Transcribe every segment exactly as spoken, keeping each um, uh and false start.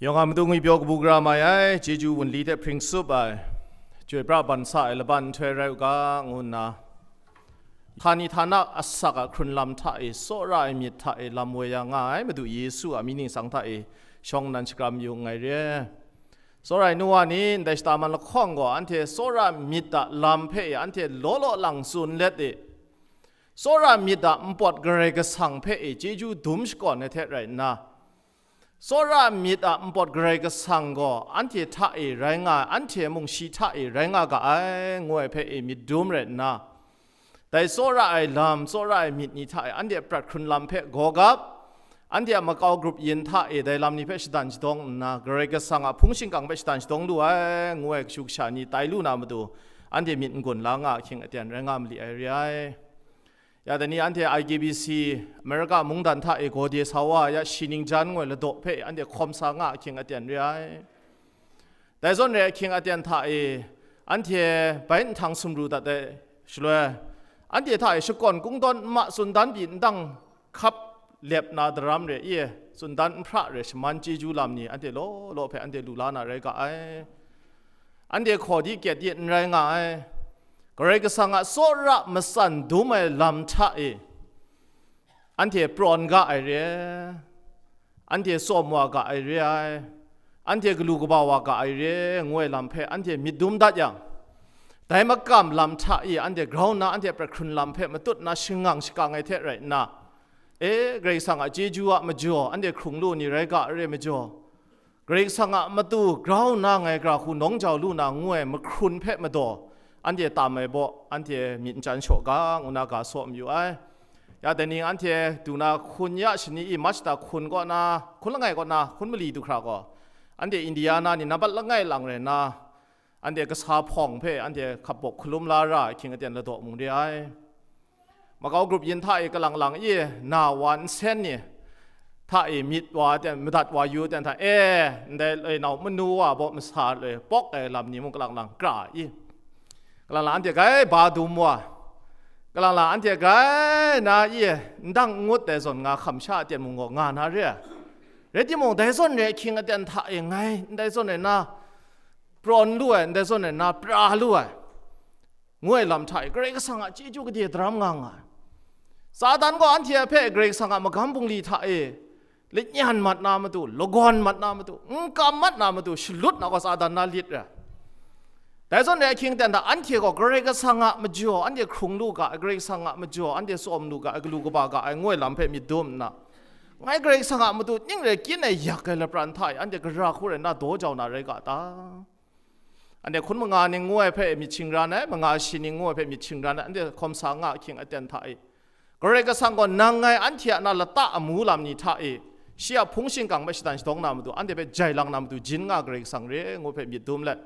Yawng a matu ngwi pyaw kabu gara mai ai, chyeju wunli hte hpring tsup ai, chyoi pra ban sa ai laban nhtoi rai u ga, ngu nna, htani htana asak a hkrun lam hta e, tsawra ai myit hta e lam woi ya nga ai Madu Yesu a mying ningsang hta e shawng nnan shakram yu nngai re. Tsawra ai nu wa ni, ndai shata man lahkawng gaw, anhte tsawra myit a lam hpe e anhte law law lang tsun let e, tsawra myit a npawt Karai Kasang hpe e chyeju dum shakawn ai hte rai nna, tsawra myit a npawt Karai Kasang gaw anhte hta e rai nga ai, anhte mung shi hta e rai nga ga ai, ngu ai hpe e myit dum rai nna, dai tsawra ai lam, tsawra ai myit ni hta e anhte a prat hkrun lam hpe gawgap, anhte a makau grup yin hta e dai lam ni hpe shadan shadawng nna, Karai Kasang a hpung shingkang hpe shadan shadawng lu ai, ngu ai kashu kasha ni tai lu na matu, anhte myit n-gun la nga ahkying aten rai nga mali ai re ai. Ya dai ni anhte I K B C, America mungdan hta e gawde sa wa ya, shi ning jan ngoi ladaw hpe anhte hkawm sa nga ahkying aten re ai. Dai zawn re ahkying aten hta e, anhte bai nhtang sumru dat ai shaloi, anhte hta e shakawn kungdawn nma tsun dan pyi ndang hkap lep na daram re i, tsun dan nhpra re shaman chyeju lam ni anhte law law hpe anhte lu la na rai ga ai. Anhte hkaw di kyet di n rai nga ai. Karai Kasang a tsawra matsan dum ai lam hta e, anhte prawn ga ai re, anhte tsawm wa ga ai re ai, anhte galu kaba wa ga ai re, ngu ai lam hpe anhte myit dum dat yang, dai makam lam hta e anhte grau nna anhte prat hkrun lam hpe matut nna shangang shakang ai hte rai nna, e, Karai Kasang a chyeju a majaw anhte hkrung lu ni rai ga re majaw, Karai Kasang a matu grau nna ngai gara hku nawng jau lu na ngu ai mahkrun hpe madaw, anhte tam ai baw, anhte myit n chyan shaw ga, ngu na ga saw mayu ai. Ya dai ni anhte du na hkun ya shani i March da hkun kaw na, hkun langai kaw na, hkun mali du hkra gaw, anhte Indiana ni nambat langai lang rai nna, anhte kasa hpawng hpe anhte hkap bawk hkalum la ra ai hkying aten ladaw mung re ai. Makau grup yin hta e kalang lang i, na wa nsen ni hta e myit wa ten, madat wa yu ten hta e, ndai loi nau manu wa baw masa loi pawk ai lam ni mung kalang lang kra i, kalang lang anhte grai ba dum wa, kalang lang anhte grai na i, ndang n ngut ai zawn nga hkam sha aten mung gaw nga na re ai. Rai timung, dai zawn re ahkying aten hta e ngai ndai zawn re na prawn lu ai, ndai zawn re na pra lu ai, ngu ai lam hta e Karai Kasang a chyeju gade daram nga nga ai. Satan gaw anhte hpe Karai Kasang a magam bungli hta e lanyan mat na matu, lagawn mat na matu, n kam mat na matu, shalut na gaw Satan na lit ra. Dai zawn re ahkying aten hta anhte gaw Karai Kasang a majaw, anhte hkrung lu ga ai, Karai Kasang a majaw, anhte tsawm lu ga ai, galu kaba ga ai, ngu ai lam hpe myit dum nna, ngai Karai Kasang a matu ning rai kyin ai yak ai lapran hta e anhte gara hku rai nna daw jau na rai ga ta? Anhte hkun manga ning ngu ai hpe myit shingran ai, manga shi ning ngu ai hpe myit shingran ai, anhte hkawm sa nga ahkying aten hta e, Karai Kasang gaw nang ngai anhte a na lata amu lam ni hta e, shi a hpung shingkang hpe shadan shadawng na matu, anhte hpe jai lang na matu, jin nga Karai Kasang re, ngu hpe myit dum let,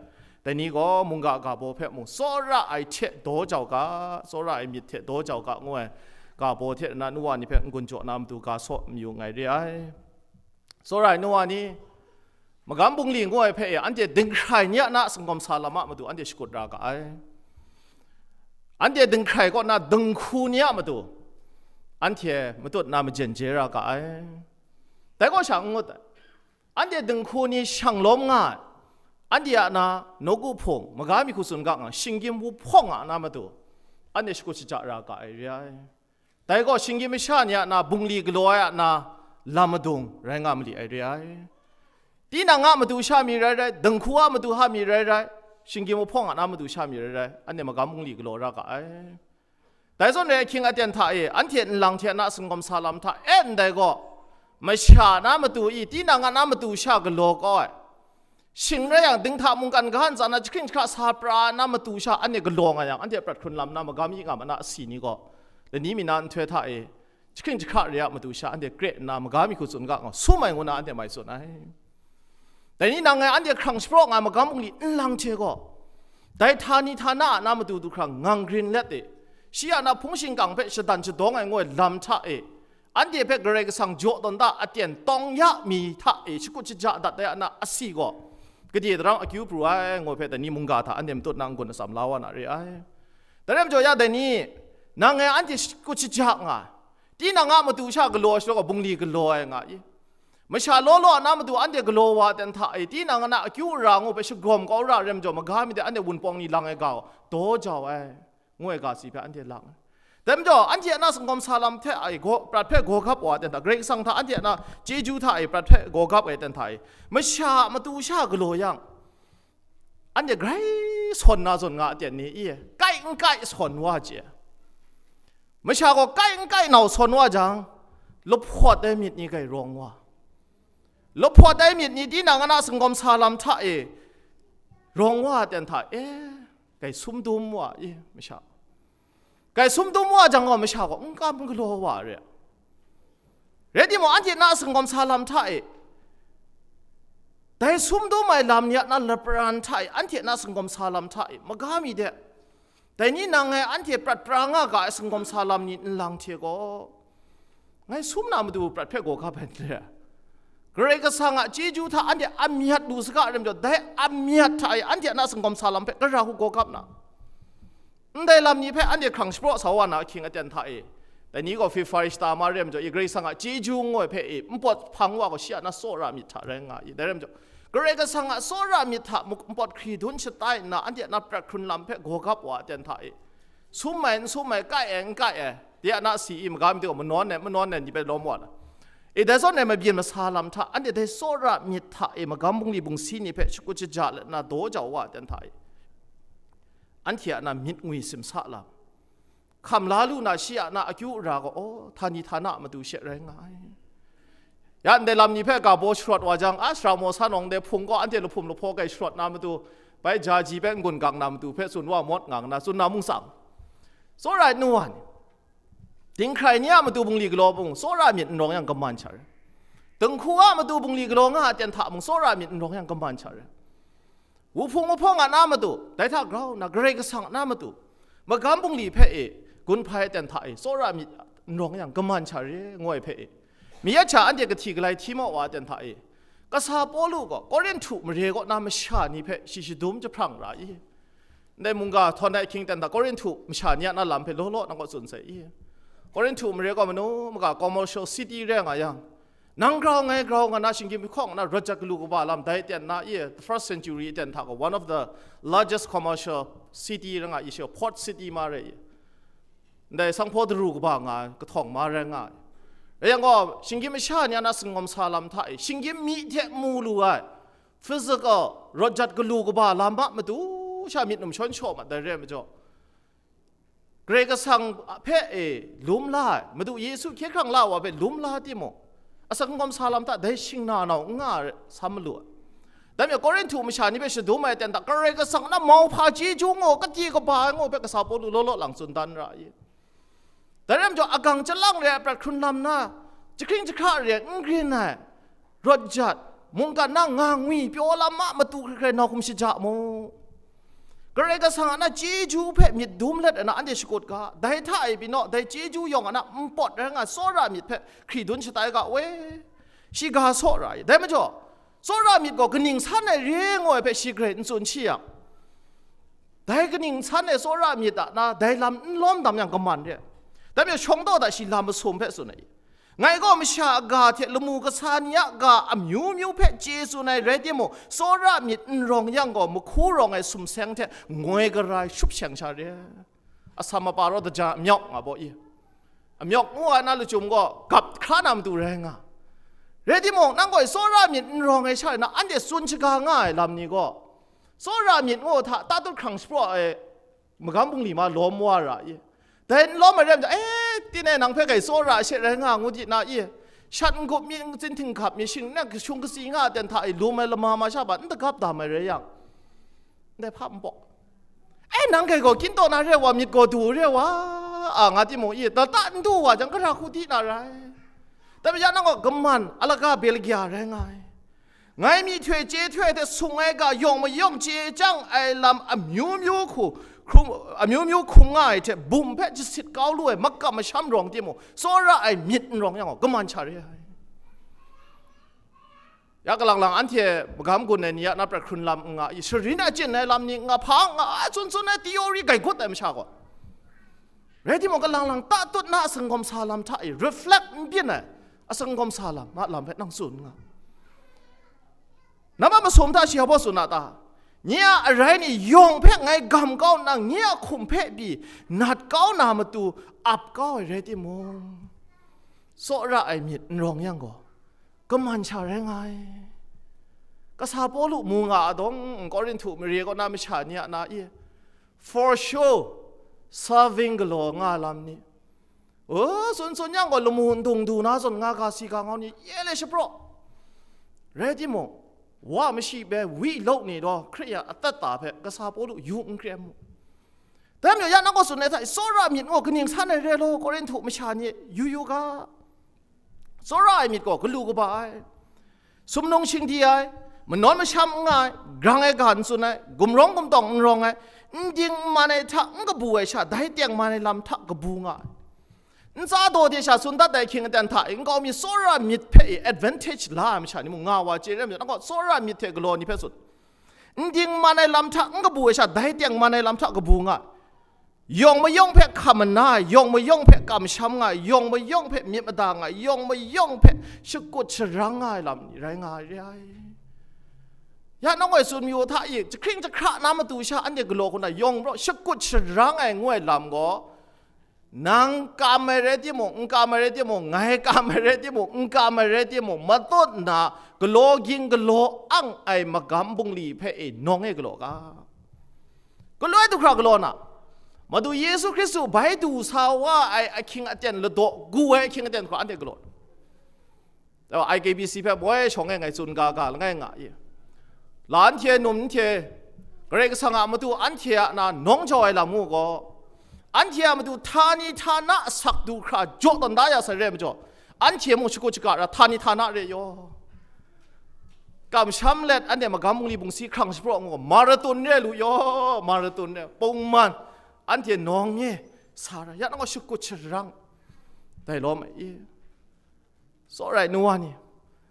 dai ni gaw mungga ga baw hpe mung tsawra ai hte daw jau ga, tsawra ai myit hte daw jau ga, ngu ai ga baw hte na nu wa ni hpe n-gun jaw na matu ga saw mayu nngai re ai. Tsawra ai nu wa ni, magam bungli ngu ai hpe e, anhte dinghkrai ni a na singawm sa lam a matu anhte shakut ra ga ai. Anhte dinghkrai kaw na dinghku ni a matu anhte matut na majen je ra ga ai. Dai kaw sha n ngut ai. Anhte dinghku ni shang lawm nga ai. Anhte a na nawku hpung, maga mi hku tsun ga nga, shinggyim wuhpawng a na matu anhte shakut shaja ra ga ai re ai. Dai gaw shinggyim masha ni a na bungli galaw ai a na lam madung rai nga mali ai re ai. Tinang a matu sha mi rai rai, dinghku a matu ha mi rai rai, shinggyim wuhpawng a na matu sha mi rai rai, anhte magam bungli galaw ra ga ai. Dai zawn rai ahkying aten hta e, anhte nlang hte na singawm sa lam hta e ndai gaw, masha na matu i, tinang a na matu sha galaw kau ai. Shing rai yang, dinghta mungkan ga ntsa na jahkring jahkra sa pra na matu sha anhte galaw nga yang, anhte prat hkrun lam na magam yi nga ma na asi ni gaw, lani mi na nhtoi hta e, jahkring jahkra re a matu sha anhte kre nna, maga mi hku tsun ga nga, sum ai ngu na anhte mai tsun ai. Dai ni nang ngai anhte hkrang shapraw nga ai magam bungli nlang hte gaw, dai htani htana a na matu du hkra ngang grin let e, shi a na hpung shingkang hpe shadan shadawng ai ngu ai lam hta e, anhte hpe Karai Kasang jaw tawn da aten tawng ya mi hta e shakut shaja dat ai a na asi gaw, gade daram akyu pru ai ngu hpe dai ni mungga hta anhte matut na n-gun atsam la wa na re ai. Dai rai majaw ya dai ni, nang ngai anhte shakut shaja nga ai, tinang a matu sha galaw ai shaloi gaw bungli galaw ai nga i, Masha law law na matu anhte galaw wa ten hta e, tinang a na akyu ara ngu hpe shagawm kau ra rem jaw, maga mi de anhte wunpawng ni lang ai ga, daw jau ai, ngu ai ga si hpe anhte lang ai. Dai majaw, anhte a na singkawm sa lam hte ai gaw, prat hpe gaw gap wa ten hta, Karai Kasang hta anhte a na chyeju hta e prat hpe gaw gap ai ten hta e, masha a matu sha galaw yang, anhte grai sawn na zawn nga a ten ni i, kai n kai sawn wa chye. Masha gaw kai n kai nau sawn wa jang, lahpawt ai myit ni grai rawng wa. Lahpawt ai myit ni tinang a na singkawm sa lam hta e rawng wa ten hta e, grai sumdum wa i, masha. Grai sumdum wa jang gaw masha gaw n kam n galaw wa re. Rai timung, anhte na singkawm sa lam hta e, dai sumdum ai lam ni a na lapran hta e, anhte na singkawm sa lam hta e, maga mi de, dai ni nang e anhte prat pra nga ga ai singkawm sa lam ni nlang hte gaw, ngai sum na matu prat hpe gaw gap ai n re. Karai Kasang a chyeju hta anhte a myat lu saga rem jaw, dai a myat hta e anhte a na singkawm sa lam hpe gara hku gaw gap na, ndai lam ni hpe anhte hkrang shapraw sa wa na ahkying aten hta e, dai ni gaw hpyi hprai shata ma rem jaw i, Karai Kasang a chyeju ngoi hpe e npawt hpang wa gaw shi a na tsawra myit hta rai nga i, dai rem jaw, Karai Kasang a tsawra myit hta muk-, npawt hkri dun shatai nna, anhte a na prat hkrun lam hpe gaw gap wa aten hta e, sum ai n sum ai, kai ai n kai ai, de a na si i, maga mi de gaw manawn ai, manawn ai ni hpe lawm wa na, e dai zawn e mabyin masa lam hta, anhte dai tsawra myit hta e magam bungli bungsi ni hpe shakut shaja let nna daw jau wa aten hta e, anhte a na myit ngwi simsa lam, hkam la lu na shi a na akyu ara gaw, aw, htani htana a matu she rai nga ai. Ya ndai lam ni hpe ga baw sharawt wa jang, a sara maw sa nawng de hpung gaw anhte lahpum lahpaw grai sharawt na matu, bai ja ji hpe n-gun gang na matu hpe tsun wa mawt nga nna tsun na mung tsang, tsawra ai nu wa ni, dinghkrai ni a matu bungli galaw mung tsawra myit n rawng yang kaman sha re. Dinghku a matu bungli galaw nga a ten hta mung tsawra myit n rawng yang kaman sha re. Wuhpung wuhpawng a na matu, dai hta grau nna Karai Kasang a na matu, magam bungli hpe e gun hpai ten hta e tsawra myit n rawng yang kaman sha re, ngu ai hpe e, mi yet sha anhte kahti galai hti mau wa ten hta e, kasa Pawlu gaw Korinhtu mare kaw na masha ni hpe shi shadum jahprang ra i? Ndai mungga htawn ai ahkying ten hta Korinhtu masha ni a na lam hpe law law nang kaw tsun sai i? Korinhtu mare gaw manu maga commercial city rai nga yang, nang grau ngai grau nga na shinggyim hkawng na rawt jat galu kaba lam dai ten na i, the first century ten hta gaw one of the largest commercial city rai nga i, shi port city ma rai i, ndai sanghpaw daru kaba nga ai kahtawng ma rai nga ai. Rai yang gaw, shinggyim masha ni a na singawm sa lam hta e, shinggyim mi hte mu lu ai physical rawt jat galu kaba lam a matu sha myit numshawn shaw mat dai re ai majaw, Karai Kasang hpe e lum la ai, Madu Yesu hkye hkrang la wa hpe lum la timung, asak n gawm sa lam hta dai shing na nau n nga ai, sam malu ai. Dai majaw, Korinhtu masha ni hpe shadum ai ten hta, Karai Kasang na mauhpa chyeju ngu, kati kaba ai ngu hpe kasa Pawlu law law lang tsun dan ra i? Dai rai majaw, agang chyalang re ai prat hkrun lam na, jahkring jahkra re ai, n grin ai, rawt jat, mungkan na nga ngwi pyaw lam a matu hkrai hkrai nau hkum shaja mu. Karai Kasang a na chyeju hpe myit dum let ai na anhte shakut ga, dai hta e pyi naw, dai chyeju yawng a na npawt rai nga ai tsawra myit hpe hkri dun shatai ga we, shi ga saw ra ai. Dai majaw, tsawra myit gaw kaning san ai re ngu ai hpe shi grai n tsun shi yang, dai kaning san ai tsawra myit a na dai lam n lawm dam yang kaman re. Dai majaw, shawng taw hta shi lam masum hpe tsun ai. Ngai gaw masha a ga hte lamu kasa ni a ga amyu myu hpe chye tsun ai rai timung, tsawra myit n rawng yang gaw, mahku rawng ai sumseng hte ngoi gara ai shupsheng sha re. Asam apa raw daja amyawk nga baw i? Amyawk ngu ai na lachyum gaw gap hkra na matu rai nga. Rai timung, nang gaw tsawra myit n rawng ai sha na anhte tsun shaga nga ai lam ni gaw, tsawra myit ngu hta tatut hkrang shapraw ai magam bungli ma lawm wa ra i? Dai n lawm ai rai majaw, e, tinai nang hpe kai tsawra she rai nga ngu di na i? Shat n-gup mi, ntsin htinghkap mi, shing n kashung kasi nga ai ten hta e lum ai lama masha ba n dagap dam ai rai yang, ndai hpa npawk, e, nang kai gaw kyin taw na re wa, myit gaw du re wa, a nga timung i, lata n du wa jang, gara hku di na rai? Dai majaw, nang gaw kaman alaga Belgia rai nga ai. Ngai myihtoi chye htoi hte sung ai ga yawng mayawng chye chyang ai lam amyu myu hku hkrum, amyu myu hkum nga ai hte bum hpe jasit kau lu ai makam masham rawng timung, tsawra ai myit n rawng yang gaw, kaman sha re ai. Ya kalang lang anhte magam gun ai ni a na prat hkrun lam n nga i, sharin achyin ai lam ni n nga, hpa n nga, a tsun tsun ai theory gai gut ai masha gaw, rai timung, kalang lang tatut na a singkawm sa lam hta e reflect n byin ai, Asak n gawm sa lam, a lam hpe nang tsun nga. Nambat masum hta shi hpa tsun a ta? Nye a arai ni yawng hpe ngai gam kau nna, nye a hkum hpe pyi nat kau na matu ap kau ai rai timung, tsawra ai myit n rawng yang gaw, kaman sha rai nga ai. Kasa Pawlu mu nga a dawng, Korinhtu mare kaw na masha ni a na i, for show, serving galaw nga lam ni, o, tsun tsun yang gaw, lamu ndung du na zawn nga ga si ga ngau ni ye le shapraw. Rai timung, wa mashi bai wi lok ni daw Hkristu a atat ta hpe kasa Pawlu yu n kre mu. Dai majaw, ya nang gaw tsun ai hta, tsawra myit gaw kaning san ai re law, Korinhtu masha ni yu yu ga. Tsawra ai myit gaw galu kaba ai, sumnung shingdi ai, manawn masham n nga ai, grang ai ga n tsun ai, gumrawng gumtawng n rawng ai, n ding n man ai hta n kabu ai sha, dai tengman ai lam hta kabu nga ai. Ntsa daw de sha tsun dat ai hkying aten hta e, nkau mi tsawra myit hpe e advantage la ai masha ni mung nga wa chye re ai majaw, nang gaw tsawra myit hte galaw ni hpe tsun. N ding n man ai lam hta n kabu ai sha, dai tengman ai lam hta kabu nga ai. Yawng mayawng hpe hkam mana ai, yawng mayawng hpe kamsham nga ai, yawng mayawng hpe myit mada nga ai, yawng mayawng hpe shakut sharang nga ai lam ni rai nga ai re ai. Ya nang gaw tsun mayu hta i, jahkring jahkra na matu sha anhte galaw hku na yawng marawng shakut sharang ai ngu ai lam gaw, nang kam ai rai timung, n kam ai rai timung, ngai kam ai rai timung, n kam ai rai timung, matut nna galaw ging galaw ang ai magam bungli hpe e nawng e galaw ga. Galoi du hkra galaw na, Madu Yesu Hkristu bai du sa wa ai ahkying aten ladaw gu ai ahkying aten hkra anhte galaw. I K B C hpe moi shawng e ngai tsun ga ga langai nga i. La anhte num anhte, Karai Kasang a matu anhte a na nawng jau ai lam mu gaw, anhte a matu htani htana asak du hkra jaw tawn da ya sai re ai majaw, anhte mung shakut shaga ra htani htana re yaw. Kamsham let anhte magam bungli bungsi hkrang shapraw ngu, marathon re lu yaw, marathon re, pungman, anhte nawng e sa ra, ya nang gaw shakut sharang, dai lawm ai i. Tsawra ai nu wa ni,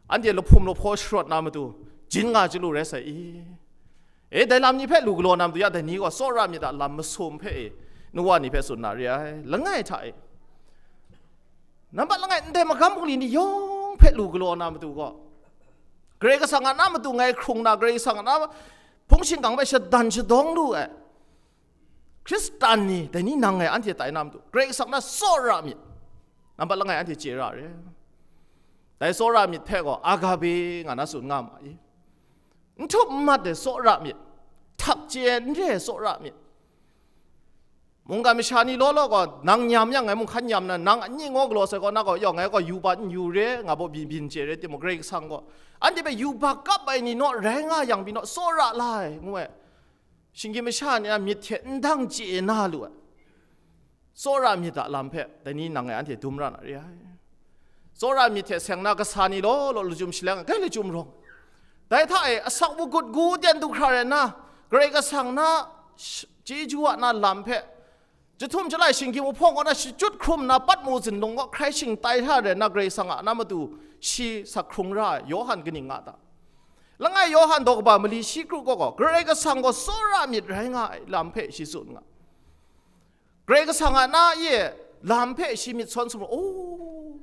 anhte lahpum lahpaw sharawt na matu, jin nga chyalu rai sai i. E, dai lam ni hpe lu galaw na matu, ya dai ni gaw tsawra myit a lam masum hpe e, nu wa ni hpe tsun na re ai, langai hta e. Nambat langai, ndai magam bungli ni yawng hpe lu galaw na matu gaw, Karai Kasang a na matu ngai hkrung na, Karai Kasang a na hpung shingkang hpe shadan shadawng lu ai Hkristan ni, dai ni nang ngai anhte tai na matu, Karai Kasang na tsawra myit, nambat langai anhte chye ra re. Dai tsawra myit hpe gaw agape nga na tsun nga ma i. N htup n mat ai tsawra myit, htak chye n re ai tsawra myit. Mungkan masha ni law law gaw, nang nyam yang ngai mung hkan nyam na, nang anyi ngaw galaw sai gaw, na gaw, yawng ngai gaw yu bat n yu re, nga baw byin byin chye re, timung Karai Kasang gaw, anhte hpe yubak kap ai ni naw rai nga yang pyi naw, tsawra la ai, ngu ai. Shinggyim masha ni a myit hte ndang chye na lu ai. Tsawra myit a lam hpe, dai ni nang e anhte dum ra na re ai. Tsawra myit hte seng na kasa ni law law lachyum shaleng ai, kai lachyum rawng. Dai hta e, asak magut gu ten du hkra rai nna, Karai Kasang na sh-, chyeju a na lam hpe, jahtum jalai shinggyim uhpawng kaw na shachyut hkrum na, Patmu zinlung kaw hkrai shingtai hta rai nna, Karai Kasang a na matu shi sak hkrung ra ai, Yawhan kaning nga ta? Langai Yawhan daw kaba mali shi kru kaw gaw, Karai Kasang gaw tsawra myit rai nga ai lam hpe shi tsun nga. Karai Kasang a na e lam hpe shi myit sawn sumru, o,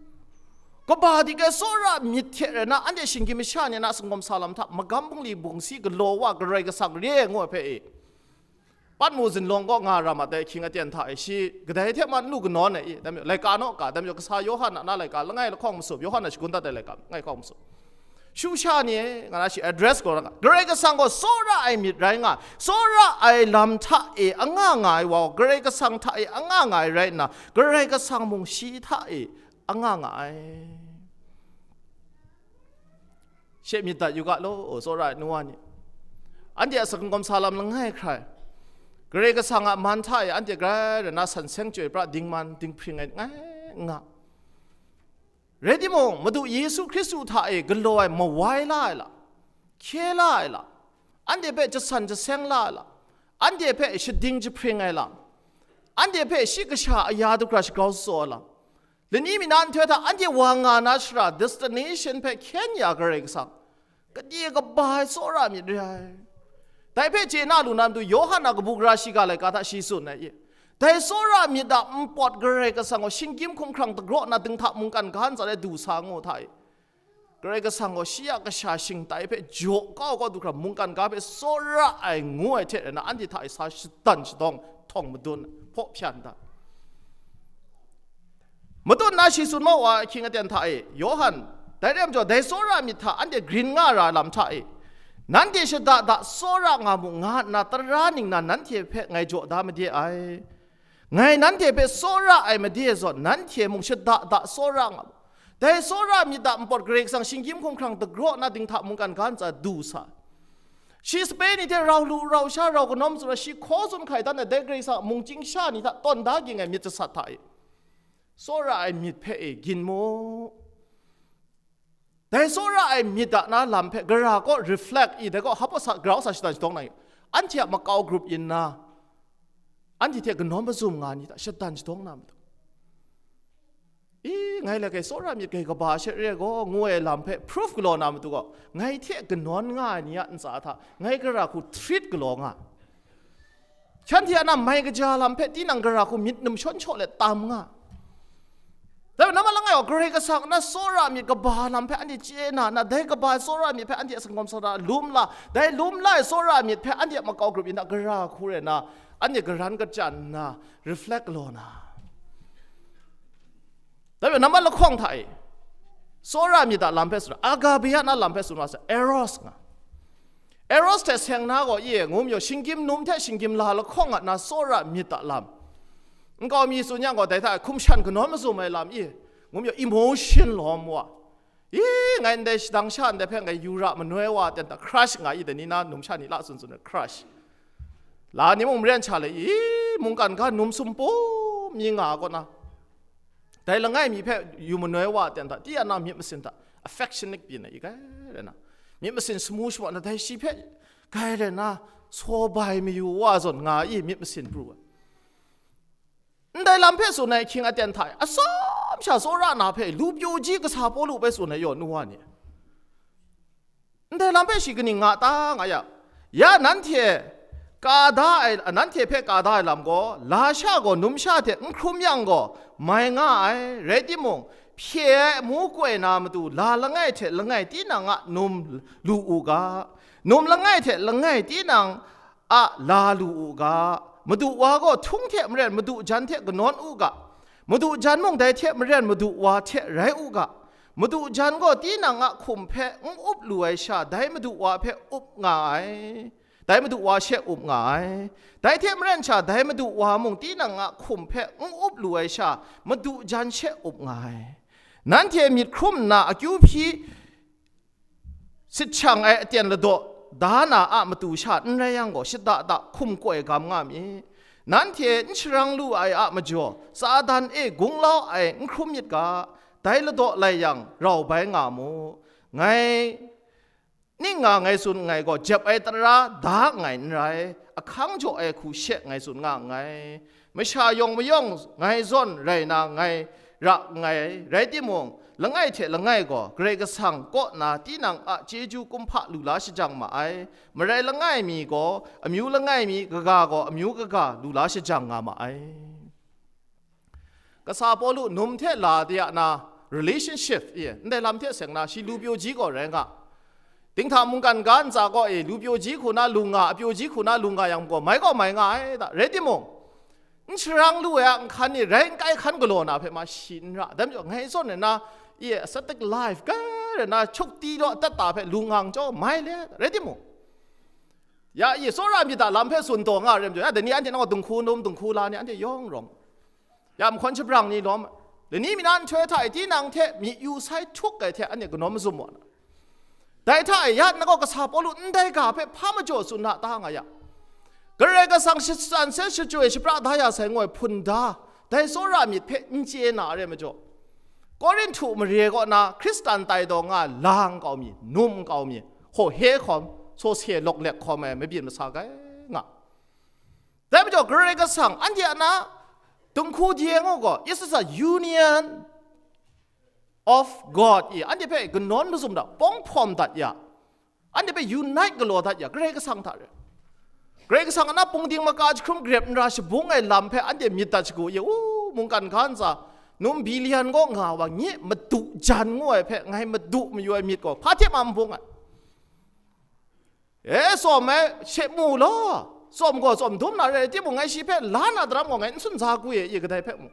kaba dik ai tsawra myit hte rai nna, anhte shinggyim masha ni na singawm sa lam hta, magam bungli bungsi galaw wa Karai Kasang re ai ngu ai hpe e, Patmu zinlawng kaw nga ra mat ai ahkying aten hta e, shi kadai hte mung n lu kanawn ai i, dai majaw, laika naw ka, dai majaw, kasa Yawhan a na laika langai lahkawng masum, Yawhan a shagun dat ai laika langai lahkawng masum. Shu sha ni e, nga na shi address gaw ra nga, Karai Kasang gaw tsawra ai myit rai nga, tsawra ai lam hta e anga nga ai wa gaw, Karai Kasang hta e anga nga ai rai nna, Karai Kasang mung shi hta e anga nga ai. She myit dat yu ga law, tsawra ai nu wa ni. Anhte a sakangkawm sa lam langai hkrai, Karai Kasang a man hta e anhte grai rai na san seng chyoi pra dingman dinghpring ai ngai n nga. Rai timung, Madu Yesu Hkristu hta e galaw ai mawai la ai lam, hkye la ai lam, anhte hpe jasan jaseng la ai lam, anhte hpe shading jahpring ai lam, anhte hpe shi kasha aya dagra shagrau tsaw ai lam, lani mi na nhtoi hta anhte wa nga na shara destination hpe hkyen ya Karai Kasang, kadye kaba ai tsawra myit re ai. Dai hpe chye na lu na matu, Yawhan a kabu gara shiga laika hta shi tsun ai i. Dai tsawra myit a npawt Karai Kasang gaw shinggyim hkumhkrang dagraw na dinghta mungkan ga ntsa e du sa ngu hta e. Karai Kasang gaw shi a kasha shingtai hpe jaw kau kau du hkra mungkan ga hpe tsawra ai ngu ai hte rana anhte hta e sa shadan shadawng htawng madun hpaw hpyan da. Madun na shi tsun ma wa ahkying aten hta e, Yawhan, dai rai majaw dai tsawra myit hta anhte grin nga ra lam hta e, nanhte shada da tsawra nga mu nga nna tara ningnan nanhte hpe ngai jaw da made ai. Ngai nanhte hpe tsawra ai made zawn, nanhte mung shada da tsawra nga mu. Dai tsawra myit a npawt Karai Kasang shinggyim hkumhkrang dagraw na dinghta mungkan ga ntsa du sa. Shi sape ni hte rau lu, rau sha, rau kanawm tsun ai, shi hkaw tsun hkai dan ai, dai Karai Kasang a mungchying sha ni hta tawn da ging ai myit jasat hta e, tsawra ai myit hpe e gyin mu. Dai tsawra ai myit a na lam hpe gara kaw reflect i, dai kaw hap sa, grau sa shadan shadawng na i, anhte a makau grup yin na, anhte hte kanawn mazum nga ni hta shadan shadawng na matu. I, ngai la kai tsawra myit kai kaba she re gaw, ngu ai lam hpe proof galaw na matu gaw, ngai hte kanawn nga ai ni a ntsa hta ngai gara hku treat galaw nga. Shanhte a na mai kaja lam hpe tinang gara hku myit num shawn shaw let tam nga. Dai namma langai gaw Karai Kasang na tsawra myit kaba lam hpe anhte chye na, na dai kaba tsawra myit hpe anhte a sanggawm sara lum la, dai lum la ai tsawra myit hpe anhte a makau grup yin na gara hku rai na, anhte garan kachyan nna, reflect law na. Dai namma lahkawng hta e, tsawra myit a lam hpe tsun, agape a na lam hpe tsun wa sa, eros nga. Eros hte seng na gaw i e, ngu majaw shinggyim num hte shinggyim la lahkawng a na tsawra myit a lam. Nkau mi tsun yang gaw, dai hta hkum shan kanawn mazum ai lam i e, ngu majaw emotion lawm wa. I, ngai ndai shadang sha ndai hpe ngai yura manoi wa ten ta crush nga i, dai ni na num sha ni la tsun tsun ai crush. La ni mung maren sha le i, mungkan ga num sumpum mi nga kaw na. Dai langai mi hpe yu manoi wa ten ta, ti a na myit masin hta, affectionate byin ai i kai rai na. Myit masin shamu shawa na dai shi hpe kai rai na, saw bai mayu wa zawn nga i myit masin pru ai. Ndai lam hpe tsun ai hkying aten hta e, atsawm sha tsawra na hpe, lu pyaw ji kasa Pawlu hpe tsun ai yaw nu wa ni. Ndai lam hpe shi kaning nga ta nga ya? Ya nanhte ka da ai, nanhte hpe ka da ai lam gaw, la sha gaw numsha hte n hkrum yang gaw, mai nga ai, rai timung, hpye ai amu koi na matu la langai hte langai tinang a num lu u ga, num langai hte langai tinang a la lu u ga, madu wa gaw htung hte maren madu jan hte kanawn u ga, madu jan mung dai hte maren madu wa hte rai u ga, madu jan gaw tinang a hkum hpe n up lu ai sha, dai madu wa hpe up nga ai, dai madu wa she up nga ai, dai hte maren sha, dai madu wa mung tinang a hkum hpe n up lu ai sha, madu jan she up nga ai. Nanhte myit hkrum nna akyu hpyi sit shang ai aten ladaw da na a matu sha n rai yang gaw, shada da hkum koi gam nga mi. Nanhte n sharang lu ai a majaw, Satan e gunglau ai n hkrum myit ga, dai ladaw lai yang, rau bai nga mu. Ngai ning nga ngai tsun nngai gaw, jep ai tara da nngai n rai, ahkang jaw ai hku she ngai tsun nga nngai. Masha yawng mayawng ngai zawn rai na ngai ra nngai, rai timung, langai hte langai gaw Karai Kasang kaw na tinang a chyeju kumhpa lu la shajang ma ai, marai langai mi gaw amyu langai mi, kaga gaw amyu kaga lu la shajang nga ma ai. Kasa Pawlu num hte la de a na relationship e, ndai lam hte seng na shi lu pyaw ji gaw rai nga. Dinghta mungkan ga ntsa gaw e, lu pyaw ji hku na lu nga, a pyaw ji hku na lu nga yang gaw, mai gaw mai nga ai da, rai timung, n sharang lu ai a nhkan ni rai n kai hkan galaw na hpe ma shi n ra. Dai majaw, ngai zawn ai na, e, ascetic life, kai rai na, chukti law atat ta hpe lu nga jaw mai le, rai timung, ya, e, tsawra myit a lam hpe tsun taw nga rai majaw, ya, dai ni anhte nang gaw dinghku num, dinghku la ni anhte yawng rawng. Ya, mahkawn shabrang ni lawm, lani mi na nhtoi hta e tinang hte myi yu sai htuk ai hte anhte kanawn mazum wa na. Dai hta e ya nang gaw kasa Pawlu ndai ga hpe hpa majaw tsun na ta nga ya? Karai Kasang shatsan se shachyoi shapra da ya sai ngoi hpun da, dai tsawra myit hpe n chye na re majaw, Korinhtu mare kaw na Hkristan tai daw nga lang kau mi, num kau mi, hkaw he hkawm, saw se lawk lek hkawm ai mabyin masa kai nga. Dai majaw Karai Kasang anhte a na dinghku de ngu gaw, it's a union of God i, anhte hpe kanawn mazum da, pawng hpawm dat ya, anhte hpe unite galaw dat ya, Karai Kasang hta re. Karai Kasang a na pungding maka jahkrum grep nra shabung ai lam hpe anhte myit dat shagu ye, u, mungkan ga ntsa, num bilian gaw nga wa, nye madu jan ngu ai hpe ngai madu mayu ai myit gaw, hpa hte ma n bung ai. E, tsawm ai, she mu law, tsawm gaw tsawm dum na re, timung ngai shi hpe la na daram gaw ngai n tsun za ku ye, ye kadai hpe mu.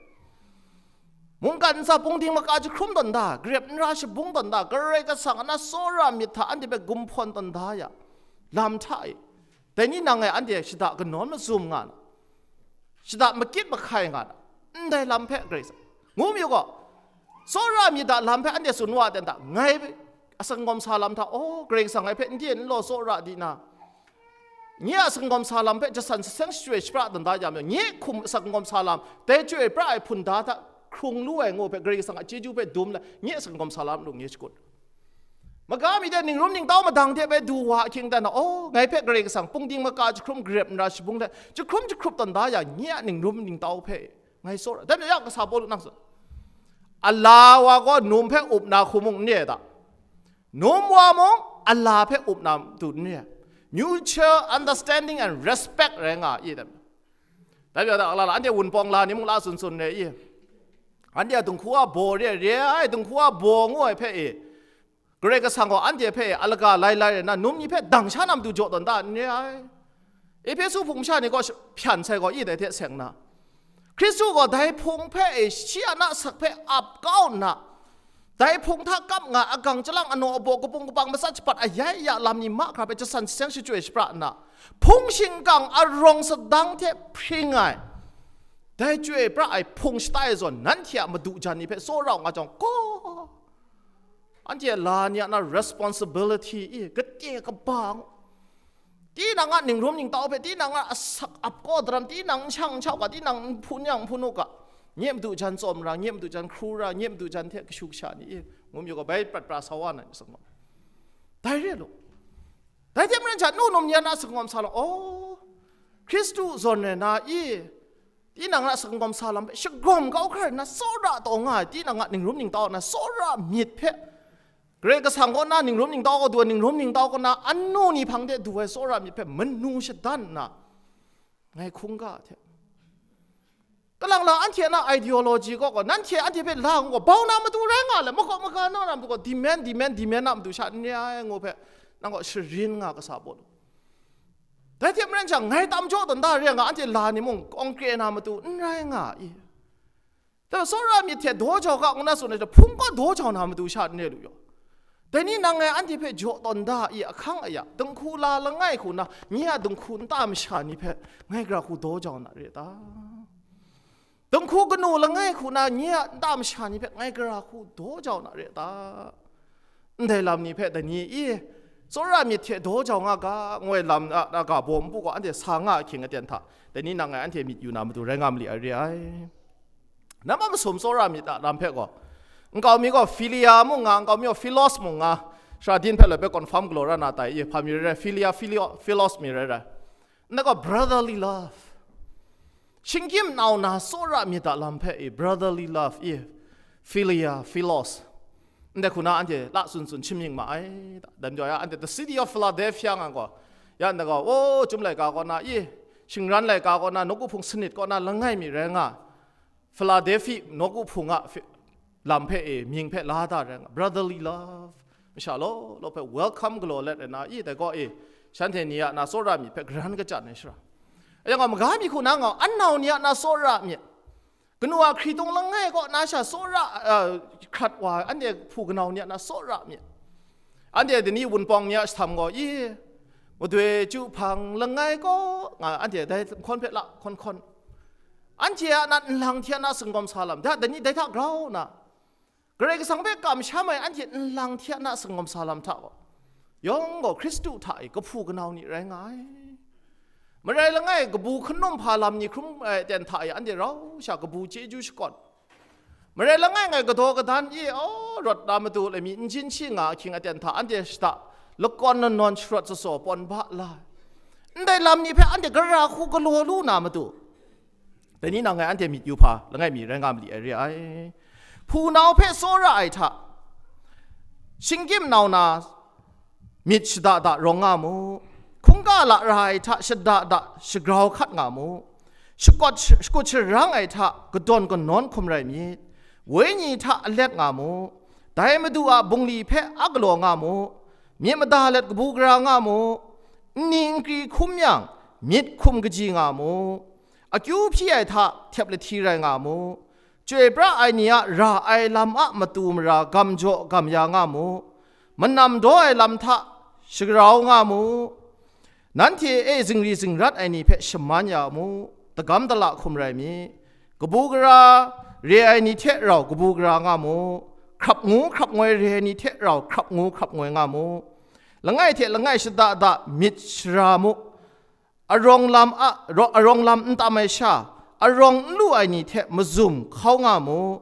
Mungkan ntsa pungding maka jahkrum tawn da, grep nra shabung tawn da, Karai Kasang a na tsawra myit hta anhte hpe gumhpawn tawn da ya, lam hta e. Dai ni nang e anhte shada kanawn mazum nga na, shada makit mahkai nga na, ndai lam hpe Karai Kasang ngu mayu gaw, tsawra myit da lam hpe anhte tsun wa ten da, ngai asak gawm sa lam hta, oh, Karai Kasang ngai hpe n de n law tsawra di na, nye a sakangawm sa lam hpe jasan saseng shachyoi shapra dan da ya majaw, nye hkum sakangawm sa lam, dai chyoi pra ai hpun da hta hkrung lu ai ngu hpe, Karai Kasang a chyeju hpe dum la, nye sakangawm sa lam lu, nye shakut. Maga mi de ningrum ningtau madang de bai du wa ahkying dan na, oh, ngai hpe Karai Kasang pungding maka jahkrum grep nra shabung hte jahkrum jahkrup tawn da ya, nye a ningrum ningtau hpe ngai tsawra. Dai majaw ya kasa Pawlu nang tsun, ala wa gaw num hpe up na hku mung n re ai ta? Num wa mung ala hpe up na matu n re ai. Mutual understanding and respect rai nga i, dai majaw, dai majaw da, ala la, anhte wunpawng la ni mung la tsun tsun re i, anhte a dinghku a baw re, re ai dinghku a baw ngu ai hpe e, Karai Kasang gaw anhte hpe alaga lai lai rai nna, num ni hpe dang sha na matu jaw tawn da n re ai. Ehpesu hpung masha ni gaw sh-, hpyan sai gaw i dai hte seng nna, Hkristu gaw dai hpung hpe e, shi a na asak hpe ap kau nna, dai hpung hta kap nga agang chyalang anaw abaw kapung kapang matsat shapat ayai aya lam ni mahkra hpe jasan saseng shachyoi shapra nna, hpung shingkang arawng sadang hte hpring ai, dai chyoi pra ai hpung shata e zawn, nanhte a madu jan ni hpe tsawra u nga jang gaw, anhte la ni a na responsibility i, kate kaba ngu. Tinang a ningrum ningtau hpe, tinang a asak ap kau daram, tinang n shang n shau ga, tinang n hpun yang n hpun u ga, nye madu jan tsawm ra, nye madu jan hkru ra, nye madu jan hte kashu kasha ni i, ngu mayu ga, bai prat pra sa wa na ni, sakangawm. Dai re lu. Dai hte maren sha, nu num ni a na sakangawm sa lam, oh, Hkristu zawn rai na i, tinang a sakangawm sa lam hpe shagawm kau hkra nna, tsawra taw nga ai, tinang a ningrum ningtau na tsawra myit hpe, Karai Kasang kaw na ningrum ningtau kaw du ai, ningrum ningtau kaw na anu ni hpang de du ai tsawra myit hpe manu shadan nna, ngai hkungga hte, kalang lang anhte a na ideology kaw gaw, nanhte anhte hpe la ngu gaw, bau na matu rai nga le, makaw maga na na matu gaw, demand, demand, demand na matu sha n re ai ngu hpe, nang gaw sharin nga kasa Pawlu. Dai hte maren sha, ngai tam jaw tawn da re nga, anhte la ni mung kawng kre na matu n rai nga i. Dai tsawra myit hte daw jau ga ngu na tsun ai hta, hpung kaw daw jau na matu sha n re lu yaw. Dai ni nang ngai anhte hpe jaw tawn da i, ahkang aya, dinghku la langai hku na, nye a dinghku nta masha ni hpe ngai gara hku daw jau na re ta? Dinghku kanu langai hku na, nye a nta masha ni hpe ngai gara hku daw jau na re ta? Ndai lam ni hpe dai ni i, tsawra myit hte daw jau nga ga, ngu ai lam a, a ga baw npu gaw anhte sa nga ahkying aten hta, dai ni nang ngai anhte myit yu na matu rai nga mali ai re ai. Nambat masum tsawra myit a lam hpe gaw, nkau mi gaw philia mung nga, nkau mi gaw philos mung nga, shara din hpe loi hpe confirm galaw ra na tai i, hpa mi rai rai, philia, philio, philos mi rai rai. Ndai gaw brotherly love. Shinggyim nau na tsawra myit a lam hpe i, brotherly love i, philia, philos. Ndai hku na anhte la tsun tsun shimying ma ai. Dai majaw ya, anhte the city of Philadelphia nga gaw, ya ndai gaw, o, Chyum laika kaw na i, shingran laika kaw na, nawku hpung sanit kaw na langai mi rai nga, Philadelphia nawku hpung a fi-, lam hpe e, mying hpe la da rai nga, brotherly love. Masha law law hpe welcome galaw let ai na i, dai gaw e, shanhte ni a na tsawra myit hpe garan kachyan ai shara. Yang gaw, maga mi hku na nga, anau ni a na tsawra myit. Kanu a hkritung langai kaw na sha tsawra, uh, hkrat wa ai, anhte hpu kanau ni a na tsawra myit. Anhte dai ni wunpawng ni a shatham gaw i, madoi chyu hpang langai kaw nga, anhte dai nhkawn hpe la hkawn hkawn. Anhte a na nlang hte a na singawm sa lam, da, dai ni dai hta grau na, Karai Kasang hpe kamsham ai anhte nlang hte a na singawm sa lam hta gaw, yawng gaw Hkristu hta e kahpu kanau ni rai nga ai. Marai langai kabu hkanum hpa lam ni hkrum ai aten hta e anhte rau sha kabu chyeju shakawn. Marai langai ngai kadaw kadan e, aw, rawt na matu lai mi n jin shi nga ahkying aten hta anhte shada lakawn nawn nawn sharawt tsatsaw pawn ba la ai. Ndai lam ni hpe anhte gara hku galaw lu na matu, dai ni nang ngai anhte myit yu hpa langai mi rai nga mali ai re ai. Hpunau hpe tsawra ai hta, shinggyim nau na myit shada da rawng nga mu. Hkungga Lara ai hta shada da shagrau hkat nga mu. Shakut, shakut sharang ai hta kadawn kanawn hkum rai myit. Wenyi hta alet nga mu. Dai Madu a bungli hpe a galaw nga mu. Myit mada let kabu gara nga mu. Nni nkri hkum yang, myit hkum kaji nga mu. Akyu hpyi ai hta htep lahti rai nga mu. Chyoi pra ai ni a ra ai lam a matu mara gam jaw gam ya nga mu. Manam daw ai lam hta shagrau nga mu. Nanhte e zingri zingrat ai ni hpe shaman ya mu, dagam dala hkum rai mi. Kabu gara re ai ni hte rau kabu gara nga mu, hkrap ngu hkrap ngoi re ai ni hte rau hkrap ngu hkrap ngoi nga mu. Langai hte langai shada da myit shara mu, arawng lam a, arawng lam n tam ai sha, arawng n lu ai ni hte mazum hkau nga mu.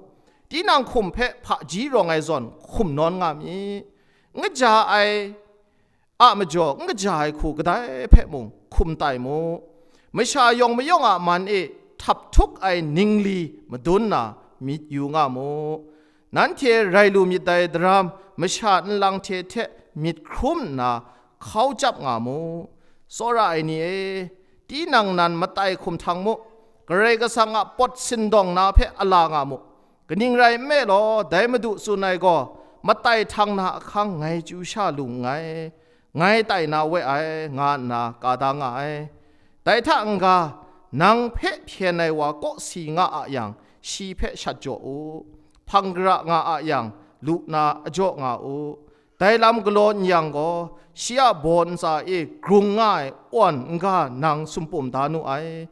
Tinang hkum hpe hpaji rawng ai zawn hkum nawn nga mi. N kaja ai a majaw n kaja ai hku kadai hpe mung hkum tai mu. Masha yawng mayawng a man e htap htuk ai ningli madun na myit yu nga mu. Nanhte rai lu myit dai daram masha nlang hte hte myit hkrum nna hkau chyap nga mu. Tsawra ai ni e, tinang nan matai hkum htang mu. Karai Kasang a pawt sindawng na hpe a la nga mu. Kaning rai nme law, dai Madu tsun ai gaw, matai htang na ahkang ngai chyu sha lu nngai, ngai tai na we ai, nga nna ka da nga ai. Dai hta n-ga, nang hpe hpyen ai wa kawsi nga a yang, shi hpe shat jaw u. Hpang gara nga a yang, lu na ajaw nga u. Dai lam galaw n yang gaw, shi a baw ntsa e grung nga ai awn n-ga nang sumpum da nu ai.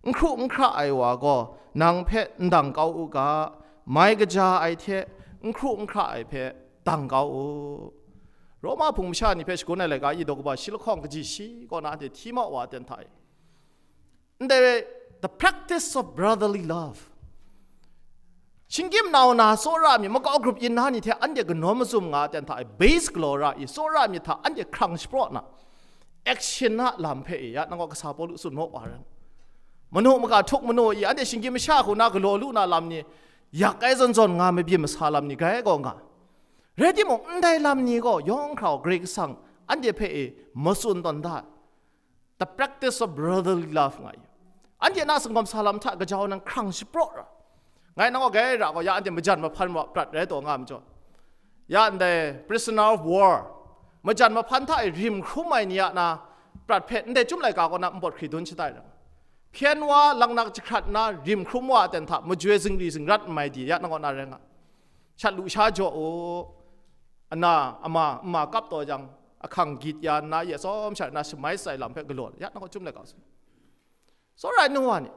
N hkru n hkra ai wa gaw, nang hpe n dang kau u ga, mai kaja ai hte n hkru n hkra ai hpe dang kau u. Roma hpung masha ni hpe shagun ai laika i daw kaba shi lahkawng kaji shi kaw na anhte hti mau wa aten hta e. Ndai, the practice of brotherly love. Shinggyim nau na tsawra mi makau grup yin na ni hte anhte kanawn mazum nga aten hta e base galaw ra i, tsawra mi hta anhte hkrang shapraw na, action a lam hpe e, ya nang gaw kasa Pawlu tsun maw wa rai. Manu maga htuk manu i, anhte shinggyim masha hku na galaw lu na lam ni, yak ai zawn zawn nga mabyin masa lam ni grai gaw nga. Rai timung, ndai lam ni gaw yawng hkra Karai Kasang anhte hpe e matsun tawn da. The practice of brotherly love nga yu. Anhte na singawm sa lam hta kajau nang hkrang shapraw ra. Ngai nang gaw gai ra gaw, ya anhte majan mahpan wa prat rai taw nga majaw, ya ndai prisoner of war, majan mahpan hta e rim hkrum ai ni a na prat hpe ndai chyum laika kaw na npawt hkri dun shatai ra. Hpyen wa, laknak jahkrat na rim hkrum wa aten hta majoi zingri zingrat n mai di, ya nang kaw na rai nga. Shat lu sha jaw u, ana, ama, nma kap taw jang, ahkang gyit ya nna, ya tsawm sha na shamai sai lam hpe galaw, ya nang kaw chyum laika tsun. Tsawra ai nu wa ni,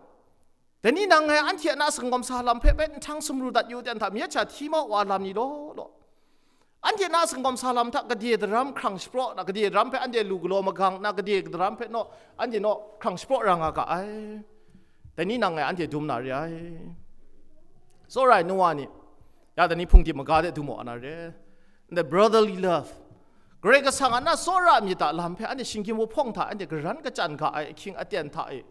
dai ni nang ngai anhte a na singawm sa lam hpe bai nhtang sumru dat yu ten hta, myit sha hti mau wa lam ni law law. Anhte na singawm sa lam hta gade daram hkrang shapraw na, gade daram hpe anhte lu galaw magang na, gade daram hpe naw, anhte naw hkrang shapraw ra nga ga ai. Dai ni nang ngai anhte dum na re ai. Tsawra ai nu wa ni, ya dai ni hpungdim maga de dum wa na re. Ndai brotherly love. Karai Kasang a na tsawra myit a lam hpe anhte shinggyim wuhpawng hta anhte garan kachyan ga ai ahkying aten hta e,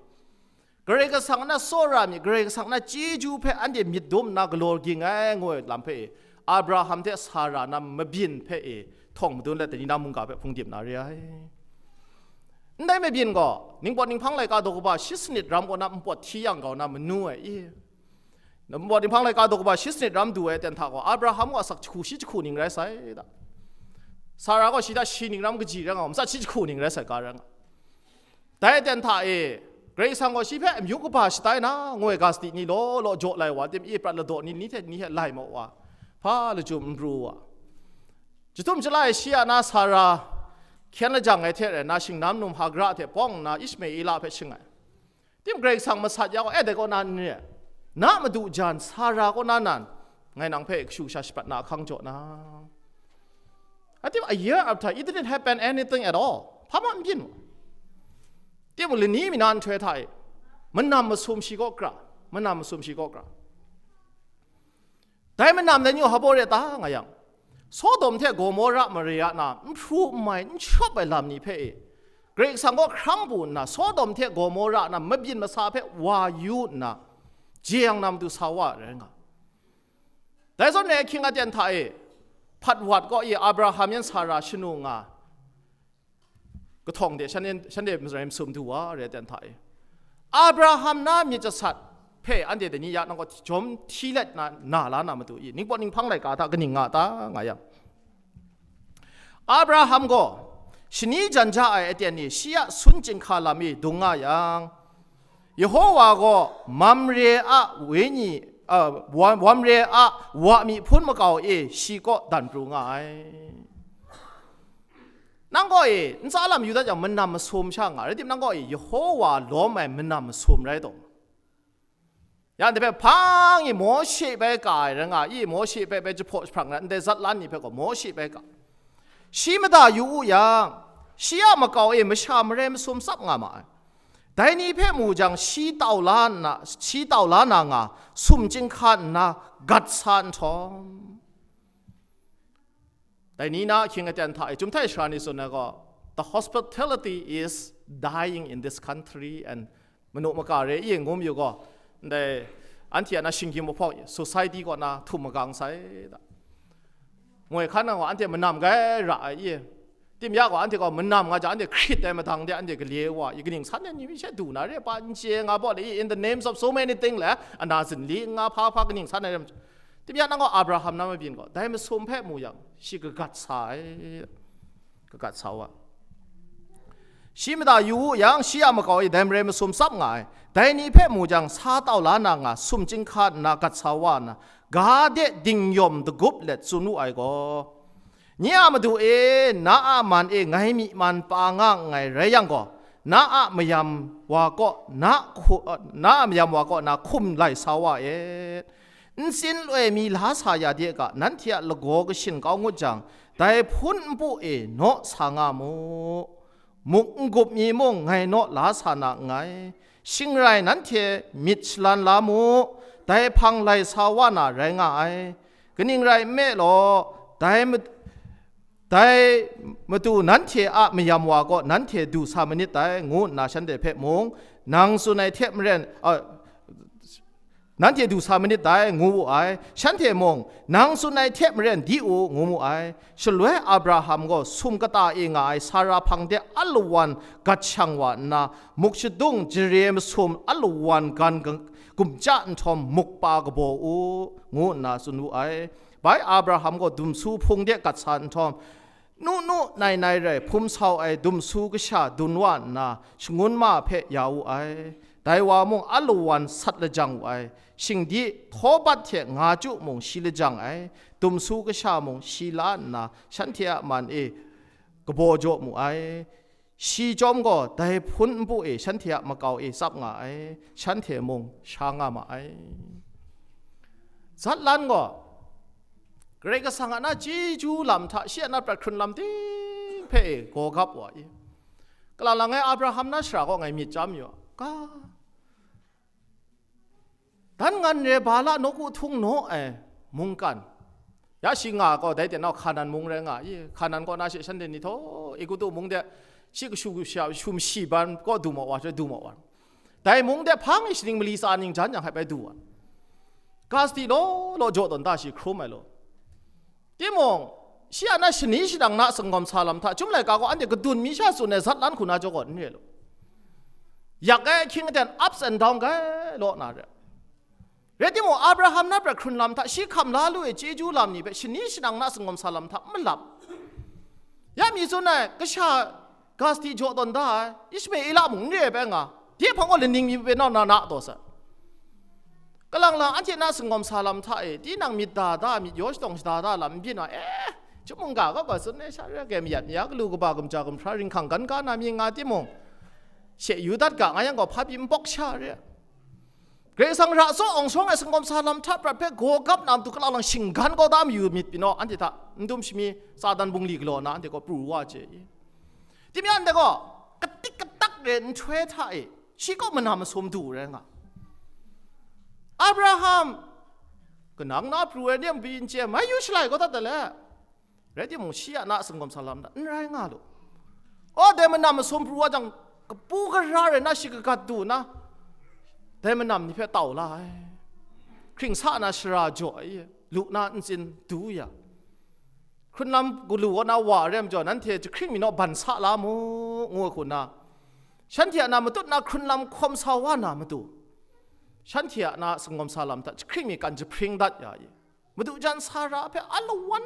Karai Kasang na tsawra myit, Karai Kasang na chyeju hpe anhte myit dum nna galaw ging ai, ngu ai lam hpe e, Abraham hte Sara na mabyin hpe e, htawng madun let dai ni na mungga hpe hpungdim na re ai. Ndai mabyin gaw, ningpawt ninghpang laika daw kaba shi sanit ram kaw na npawt hti yang kau na manu ai i? Ningpawt ninghpang laika daw kaba shi sanit ram du ai ten hta gaw, Abraham gaw asak jahku shi jahku ning rai sai da. Sara gaw shi hta shi ning ram kaji rai nga, matsat shi jahku ning rai sai ga rai nga. Dai aten hta e, Karai Kasang gaw shi hpe amyu kaba shatai na, ngoi ga sadi ni law law jaw lai wa, tim e prat ladaw ni, ni hte, ni hte lai mau wa, hpa lachyum n pru wa. Jahtum jala e shi a na Sara hkyen lajang ai hte rai nna, shingnam num Hagara hte pawng nna Ishmaela hpe shing ai. Tim Karai Kasang masat ya gaw, e, dai kaw na n re, na madu jan Sara kaw na nan, ngai nang hpe kashu sha shapat na ahkang jaw na. Atim, a year after, it didn't happen anything at all. Hpa ma n byin wa. Tim, lani mi na nhtoi hta e, manam masum shi kaw kra, manam masum shi kaw kra. Dai manam dai ni gaw hpa baw re ta nga yang, Sodom hte Gomora mare a na, n hpru n mai, n shawp ai lam ni hpe e, Karai Kasang gaw hkrang bu nna, Sodom hte Gomora na mabyin masa hpe wa yu nna, jeyang na matu sa wa ai rai nga. Dai zawn e ahkying aten hta e, hpat wat kaw e Abraham yan Sara shanu nga, kahtawng de shanhte, shanhte marai masum du wa re ten hta e. Abraham na myit jasat hpe anhte dai ni ya nang gaw jawm hti let na, na la na matu i, ningpawt ninghpang laika hta kaning nga ta nga yang, Abraham gaw shani jan ja ai aten ni shi a sun chyinghka lam e dung nga yang, Yehowa gaw Mamre a wenyi, a, wa- Mamre a wa mi hpun makau e shi kaw dan pru nga ai. Nang gaw e, ntsa lam yu dat yang, manam masum sha nga, rai tim nang gaw e, Yehowa lawm ai manam masum rai taw. Yang de hpe hpang i Mawshe bai ka ai rai nga i, Mawshe bai bai jahpaw jahprang rai, ndai zatlan ni hpe gaw Mawshe bai ka. Shi mada yu u yang, shi a makau e masha marai masum tsap nga ma ai. Dai ni hpe mu jang, shi tau la nna, shi tau la na nga, sum chyinghka nna gat sa nhtawm, dai ni na ahkying aten hta e, Chyum htai sara ni tsun ai gaw, "The hospitality is dying in this country," and manu maka re i ngu mayu gaw, ndai anhte a na shinggyim mahpawk, society kaw na htum magang sai da. Moi hkan nang gaw anhte manam gai ra ai i, tim ya gaw anhte gaw manam nga jang, anhte hkrit ai madang de anhte gale wa i, kaning san ai ni mi she du na re, pa n chye nga baw le i, in the names of so many things le, ana zinli nga hpa hpa kaning san ai ram. Tim ya nang gaw Abraham na mabyin gaw, dai masum hpe mu yang, shi kagat sa ai, kagat sa wa. Shi mada yu u yang, shi a makau e dai marai masum tsap nga ai. Dai ni hpe mu jang, sa tau la na nga, sum chyinghka nna gat sa wa nna, ga de dingyawm dagup let tsun wu ai gaw, "Nye a Madu e, na a man e ngai myi man pa nga nngai rai yang gaw, na a mayam wa kaw na hku-, na a mayam wa kaw na hkum lai sa wa et. Ntsin loi mi la sa ya de ga, nanhte a lagaw kashin kau ngut jang, dai hpun npu e naw sa nga mu. Muk n-gup mi mung ngai naw la sa na nngai. Shing rai nanhte myit shalan la mu, dai hpang lai sa wa na rai nga ai. Kaning rai nme law, dai ma-, dai matu nanhte a mayam wa kaw nanhte du sa manit dai, ngu nna shanhte hpe mung, nang tsun ai hte maren, a, nanhte du sa manit dai, ngu wu ai. Shanhte mung, nang tsun ai hte maren di u, ngu mu ai. Shaloi Abraham gaw sum kata e nga ai Sara hpang de alawan gat shang wa nna, muk shadung jare masum alawan gan ga-, gumja nhtawm muk pa kabaw u, ngu nna tsun wu ai. Bai Abraham gaw dumsu hpung de gat sa nhtawm, nu nu nai nai rai hpum sau ai dumsu kasha dun wa nna, shangun ma hpe ya wu ai. Dai wa mung alawan sat lajang wu ai. Shingdi htaw bat hte nga chyu mung shi lajang ai. Dumsu kasha mung shi la nna, shanhte a man e kabaw jaw mu ai. Shi chyawm gaw dai hpun npu e shanhte a makau e tsap nga ai. Shanhte mung sha nga ma ai. Zatlan gaw, Karai Kasang a na chyeju lam hta shi a na prat hkrun lam ting hpe e gaw gap wa i. Kalang lang ngai Abraham na shara gaw ngai myit chyam yu a, ga, dan ngan re ba la nawku htung naw ai mungkan. Ya shi nga gaw dai ten nau Hkanan mung rai nga i, Hkanan kaw na she shanhte ni htaw Egutu mung de shi kashu sha, shum shi ban kaw du ma wa, du ma wa. Dai mung de hpang e shaning mali tsa ning jan yang hkai bai du wa. Gasti law law jaw tawn ta shi hkrum ai law. Timung, shi a na shani shadang na sanggawm sa lam hta, Chyum laika gaw anhte kadun mi sha tsun ai zatlan hku na jaw gaw n re law. Yak ai ahkying aten ups and down gai law na re. Rai timung, Abraham na prat hkrun lam hta, shi hkam la lu ai chyeju lam ni hpe shani shadang na sanggawm sa lam hta malap. Ya mi tsun ai, kasha Gasti jaw tawn da ai, Ishmaela mung n re ai bai nga, de hpang gaw laning mi hpe nau na na taw sa. Kalang lang anhte na sanggawm sa lam hta e, tinang myit da da, myit yaw shatawng shada da lam n byin wa, eh, Chyum mungga gaw gaw tsun ai sha re ai, mayat maya galu kaba gumja gumhpra ringhkang gan ga na mi nga timung, she yu dat ga nga yang gaw hpa pyi n bawk sha re. Karai Kasang ra tsaw awng shawng ai sanggawm sa lam hta prat hpe gaw gap na matu kalang lang shinggan kau da mayu myit pyi naw, anhte hta n dum shami Satan bungli galaw na anhte gaw pru wa chye i. Tim ya anhte gaw katik katak re nhtoi hta e, shi kaw manam masum du rai nga. Abraham, kanang na pru ai nem pyi n chye, mai yu shalai kau dat da le. Rai timung, shi a na sanggawm sa lam da, n rai nga lu. O, dai manam masum pru wa jang, kapu gara rai na shi kagat du na, dai manam ni hpe tau la ai. Hkring sa na shara jaw ai, lu na ntsin du ya. Hkrunlam galu kaw na wa ai rai majaw, nanhte jahkring mi naw ban sa la mu, ngu ai hku nna, shanhte a na matut na hkrunlam hkawm sa wa na matu, shanhte a na sangawm sa lam hta jahkring mi kan jahpring dat ya i. Madu jan Sara hpe alawan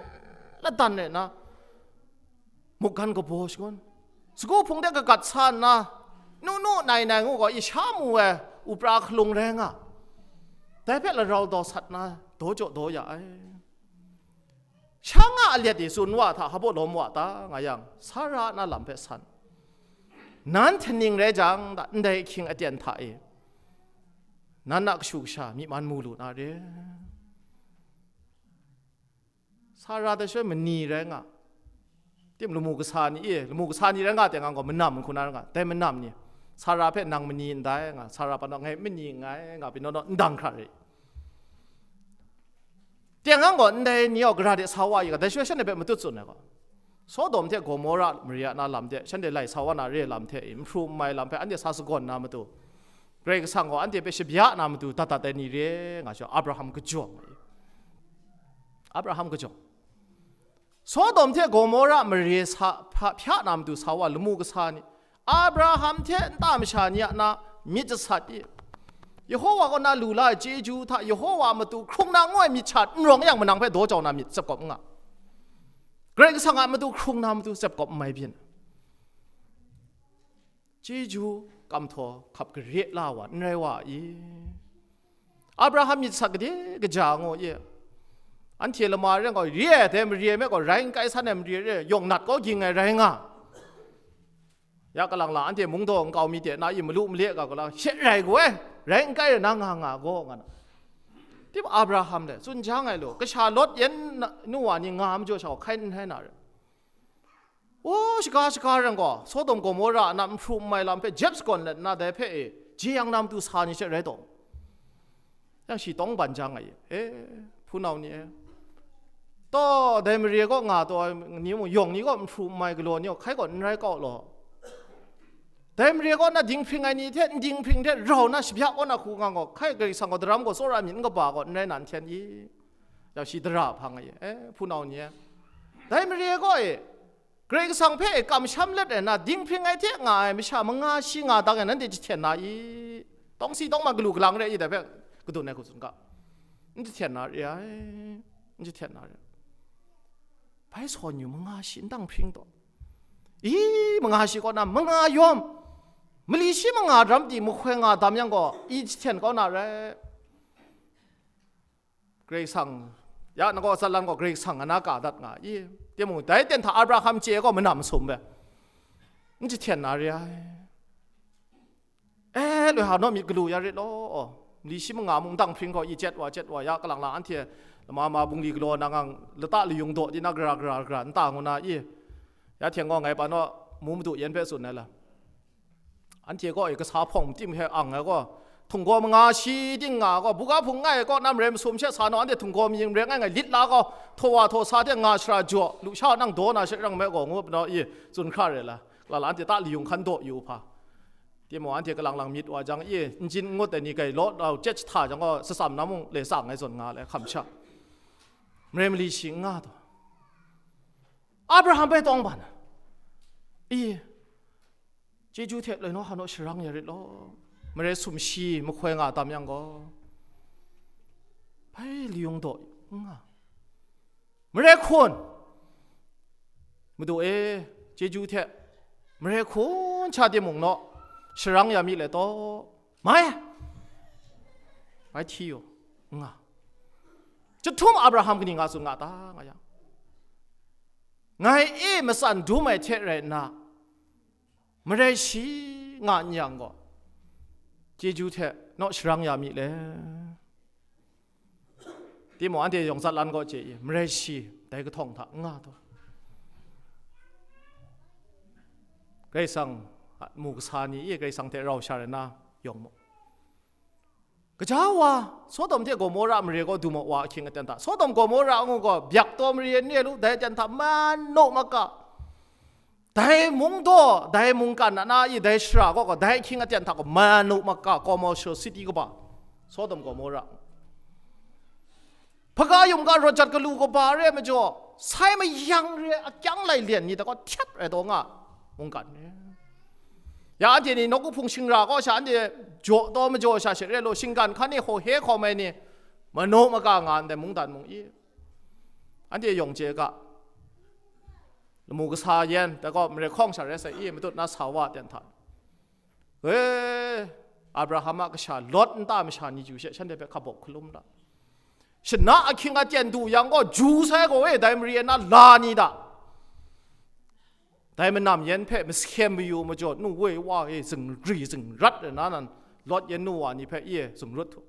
ladan rai nna, mukgan kabaw shangun, sagu hpung de kagat sa nna, nu nu nai nai ngu gaw, i sha mu ai upra hkalung rai nga, dai hpe larau daw sat nna, daw jaw daw ya ai. Sha nga a let e tsun wa hta, hpa baw lawm wa ta, nga yang, Sara na lam hpe san. Nan htaning rai jang, da, ndai ahkying aten hta e, nan a kashu kasha myi man mu lu na re. Sara dai shaloi mani rai nga, tim lamu kasa ni e, lamu kasa ni rai nga, teng ang gaw manam hku na rai nga, dai manam ni, Sara hpe nang mani ndai nga, Sara pa naw ngai mani nngai nga, pyi naw naw ndang hkra re. Teng ang gaw ndai ni gaw gara de sa wa i ga, dai shaloi shanhte hpe matut tsun ai gaw, Sodom hte Gomora mare a na lam de shanhte lai sa wa na re lam hte i, nhpru nmai lam hpe anhte sa sagawn na matu, Karai Kasang gaw anhte hpe shabya na matu dat dat ai ni re nga, shi Abraham kajawng ai. Abraham kajawng. Sodom hte Gomora mare sa hpa hpya na matu sa wa lamu kasa ni, Abraham hte nta masha ni a na myit jasat i, Yehowa kaw na lu la ai chyeju hta Yehowa a matu hkrung na ngu ai myit sha n rawng yang, manang hpe daw jau na myit tsep kawp n nga. Karai Kasang a matu hkrung na matu tsep kawp n mai byin. Chyeju kamhtaw hkap gare la wa n rai wa i? Abraham myit sat gade kaja ngu i? Anhte lama rai gaw, re ai dai mare me gaw rai n kai san ai mare re, yawng nat kau ging ai rai nga. Ya kalang lang anhte mungdaw nkau mi de na i malu male ga gaw lang, she rai gu ai, rai n kai rai na nga nga gaw, nga na. Tim Abraham le tsun jang ai lu, kasha Lot yan na, nu wa ni nga majaw sha gaw hkai n htai na re. O, shaga shaga rai gaw, Sodom Gomora a na nhpru nmai lam hpe jep sagawn let nna, dai hpe e jeyang na matu sa ni she rai taw. Yang shi tawng ban jang ai, e, hpunau ni e, taw, dai mare kaw nga taw ai ni mung, yawng ni kaw nhpru nmai galaw ni kaw hkai gaw n rai kau law. Dai mare kaw na dinghpring ai ni hte n dinghpring hte rau na shabya kaw na hku nga gaw, hkai Karai Kasang gaw daram gaw tsawra myit n kaba gaw n rai na n hten i? Yang shi dara hpang ai, e, hpunau ni e, dai mare kaw e, Karai Kasang hpe kamsham let ai na, dinghpring ai hte nga ai masha manga shi nga dang e, nanhte jahten na i? Tawng si tawng man galu galang re i, dai hpe kadun ai hku tsun ga. N jahten na re ai, n jahten na re ai. Bai sawn yu, manga shi n dang hpring taw. I, manga shi kaw na manga yawm, mali shi manga daram di mahkoi nga dam yang gaw, i jahten kau na re ai. Karai Kasang, ya, nang gaw zatlan gaw Karai Kasang a na ka dat nga i? Timung, dai ten hta Abraham chye gaw manam masum be, n jahten na re ai. E, loi ha naw myit galu ya rit law, li shi manga mung dang hpring gaw i, jet wa, jet wa, ya, kalang lang anhte lama ma bungli galaw na ngang, lata layung daw di na, gara, gara, gara, nta ngu na i? Ya hte gaw ngai pa naw mu madu yan hpe tsun ai la. Anhte gaw i kasa hpawng tim hpe ang ai gaw, htinggaw manga shi ting nga gaw, buga hpung ngai kaw na marai masum she sa naw, anhte htinggaw mi marai ngai ngai lit la gaw, htaw wa htaw sa hte nga shara jaw, lusha nang daw na she rang me gaw, ngu pinaw i tsun hkra re la, la la anhte ta layung hkan daw yu hpa. Timung anhte kalang lang myit wa jang i, n jin n ngut ai ni gai law lau chyet jahta jang gaw, satsam na mung le tsang ai zawn nga le hkam sha. Marai mali shi n nga taw. Abraham bai tawng ban ai. I, chyeju hte lai naw ha naw sharang ya rit law. Marai sumshi mahkoi nga tam yang gaw, bai layung daw nga. Marai hkun, Madu e, chyeju hte marai hkun cha timung naw sharang ya mi le taw, mai, mai hti yu, nga. Chyahtum Abraham kaning nga tsun nga ta, nga yang, ngai e matsan dum ai hte rai nna, marai shi nga n yang gaw, chyeju hte naw sharang ya mi le. Timung anhte yawng zatlan gaw chye i, marai shi dai kahtawng hta n nga taw. Karai Kasang a mu kasa ni e Karai Kasang hte rau sha rai na yawng mu. Gaja wa, Sodom hte Gomora mare gaw du maw wa ahkying aten hta, Sodom Gomora ngu gaw byak taw mare n re lu, dai aten hta manu maka, dai mung daw, dai mungkan a na i, dai shara gaw, gaw, dai ahkying aten hta gaw manu maka, commercial city kaba, Sodom Gomora. Hpaga yum ga rawt jat galu kaba re ai majaw, sai mayang re ai akyang lai lyen ni da gaw htyat rai taw nga, mungkan re. Ya anhte ni nawku hpung shingra kaw sha anhte jaw taw majaw sha she re law, shinggan hkan e hkaw he hkawm ai ni, manu maga nga ndai mungdan mung i, anhte yawng chye ga, lamu kasa yan, da gaw mare hkawng sha rai sai i, matut na sa wa ten hta. E, Abraham a kasha Lot nta masha ni chyu she shanhte hpe hkabawk hkalum la. Shana ahkying aten du yang gaw, ju sai gaw e, dai mari e na la ni da. Dai manam yan hpe masem mayu majaw, nu woi wa e, zingri zingrat e na nan, Lot yan nu wa ni hpe, e, zungrut htu.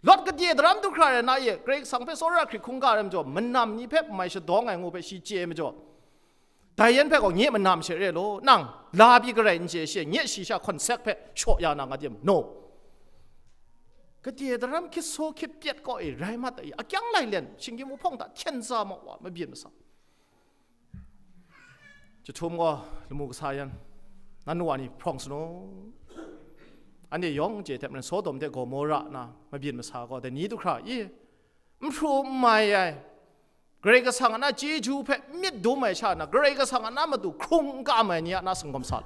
Lot kadye daram du hkra e na, e, Karai Kasang hpe tsawra hkrit hkungga ai majaw, manam ni hpe mai shadawng ai ngu hpe shi chye majaw, dai yan hpe gaw nye manam she re law, nang la pyi garai n chye she, nye shi sha hkawn sek hpe shaw ya na nga dim? No. Kadye daram hkyit saw hkyit pyet kaw e rai mat ai, akyang lai lyen, shinggyim wuhpawng hta hkyen za mau wa, mabyin masa. Jahtum gaw lamu kasa yan, nan wa ni hprawng sanu. Anhte yawng chye hte maren Sodom hte Gomora na mabyin masa gaw dai ni du hkra i, n hpru n mai ai, Karai Kasang a na chyeju hpe myit dum ai sha na, Karai Kasang a na matu hkrung n kam ai ni a na singawm sa lu.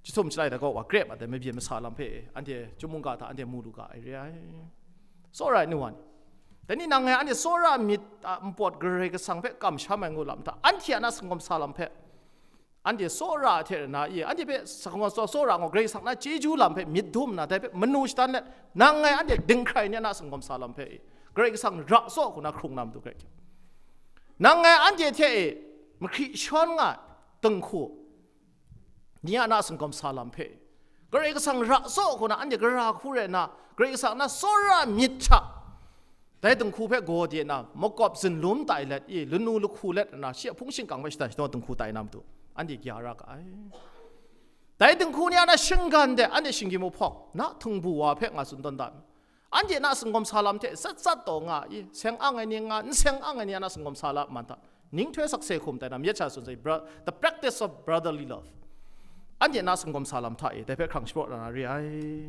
Jahtum shalai da gaw wa grep a dai mabyin masa lam hpe anhte chyum mungga hta anhte mu lu ga ai re ai. Tsawra ai nu wa ni, dai ni nang ngai anhte tsawra myit a npawt Karai Kasang hpe kamsham ai ngu lam hta, anhte a na singawm sa lam hpe, anhte tsawra hte rana i, anhte hpe sangwa tsaw tsawra ngu Karai Kasang na chyeju lam hpe myit dum nna, dai hpe manu shadan let, nang ngai anhte dinghkrai ni a na singawm sa lam hpe i, Karai Kasang ra tsaw hku na hkrung na matu hkrai hkyen. Nang ngai anhte hte e mahkri shawn nga ai dinghku ni a na singawm sa lam hpe i, Karai Kasang ra tsaw hku na anhte gara hku rai nna, Karai Kasang na tsawra myit hta, dai dinghku hpe gaw de na, makawp zinlum tai let i, lanu lahku let nna, shi a hpung shingkang hpe shada shadaw dinghku tai na matu, anhte gya ra ga ai. Dai dinghku ni a na shinggan de, anhte shinggyim wuhpawng, na htingbu wa hpe nga tsun tawn da mi? Anhte na singawm sa lam hte sat sat taw nga i, seng ang ai ni nga, n seng ang ai ni a na singawm sa lam man hta, ninghtoi sakse hkum tai na, myit sha tsun sai, bro-, the practice of brotherly love. Anhte na singawm sa lam hta e, dai hpe hkrang shapraw na na re ai.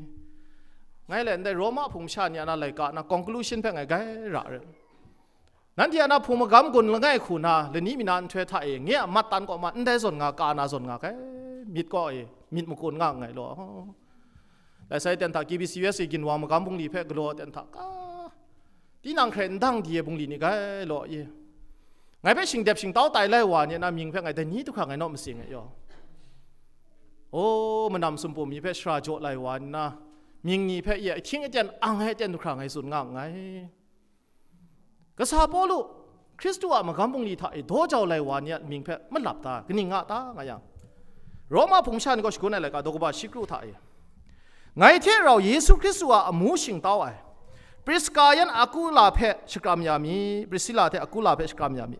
Ngai le ndai Roma hpung masha ni a na laika na conclusion hpe ngai gai ra re. Nanhte a na hpung magam gun langai hku na, lani mi na nhtoi hta e, nye a mat tan kaw ma, ndai zawn nga, ka na zawn nga kai, myit kaw e, myit makun nga nngai law. Lai sai ten hta K B C U S A ginwang magam bungli hpe galaw ten hta ka, tinang hkrai ndang di ai bungli ni gai law i. Ngai hpe shingdep shingtau tai lai wa ni a na mying hpe ngai dai ni du hkra ngai naw matsing ai yaw. O, manam sumpum mi hpe shara jaw lai wa nna, mying ni hpe i ahkying aten ang ai aten du hkra ngai tsun nga nngai. Kasa Pawlu, Hkristu a magam bungli hta e daw jau lai wa ni a mying hpe malap ta, kaning nga ta nga yang, Roma hpung masha ni gaw shagun ai laika daw kaba shi kru hta e, ngai hte rau Yesu Hkristu a amu shingtau ai Priska yan Akula hpe shakram ya mi, Prisila hte Akula hpe shakram ya mi.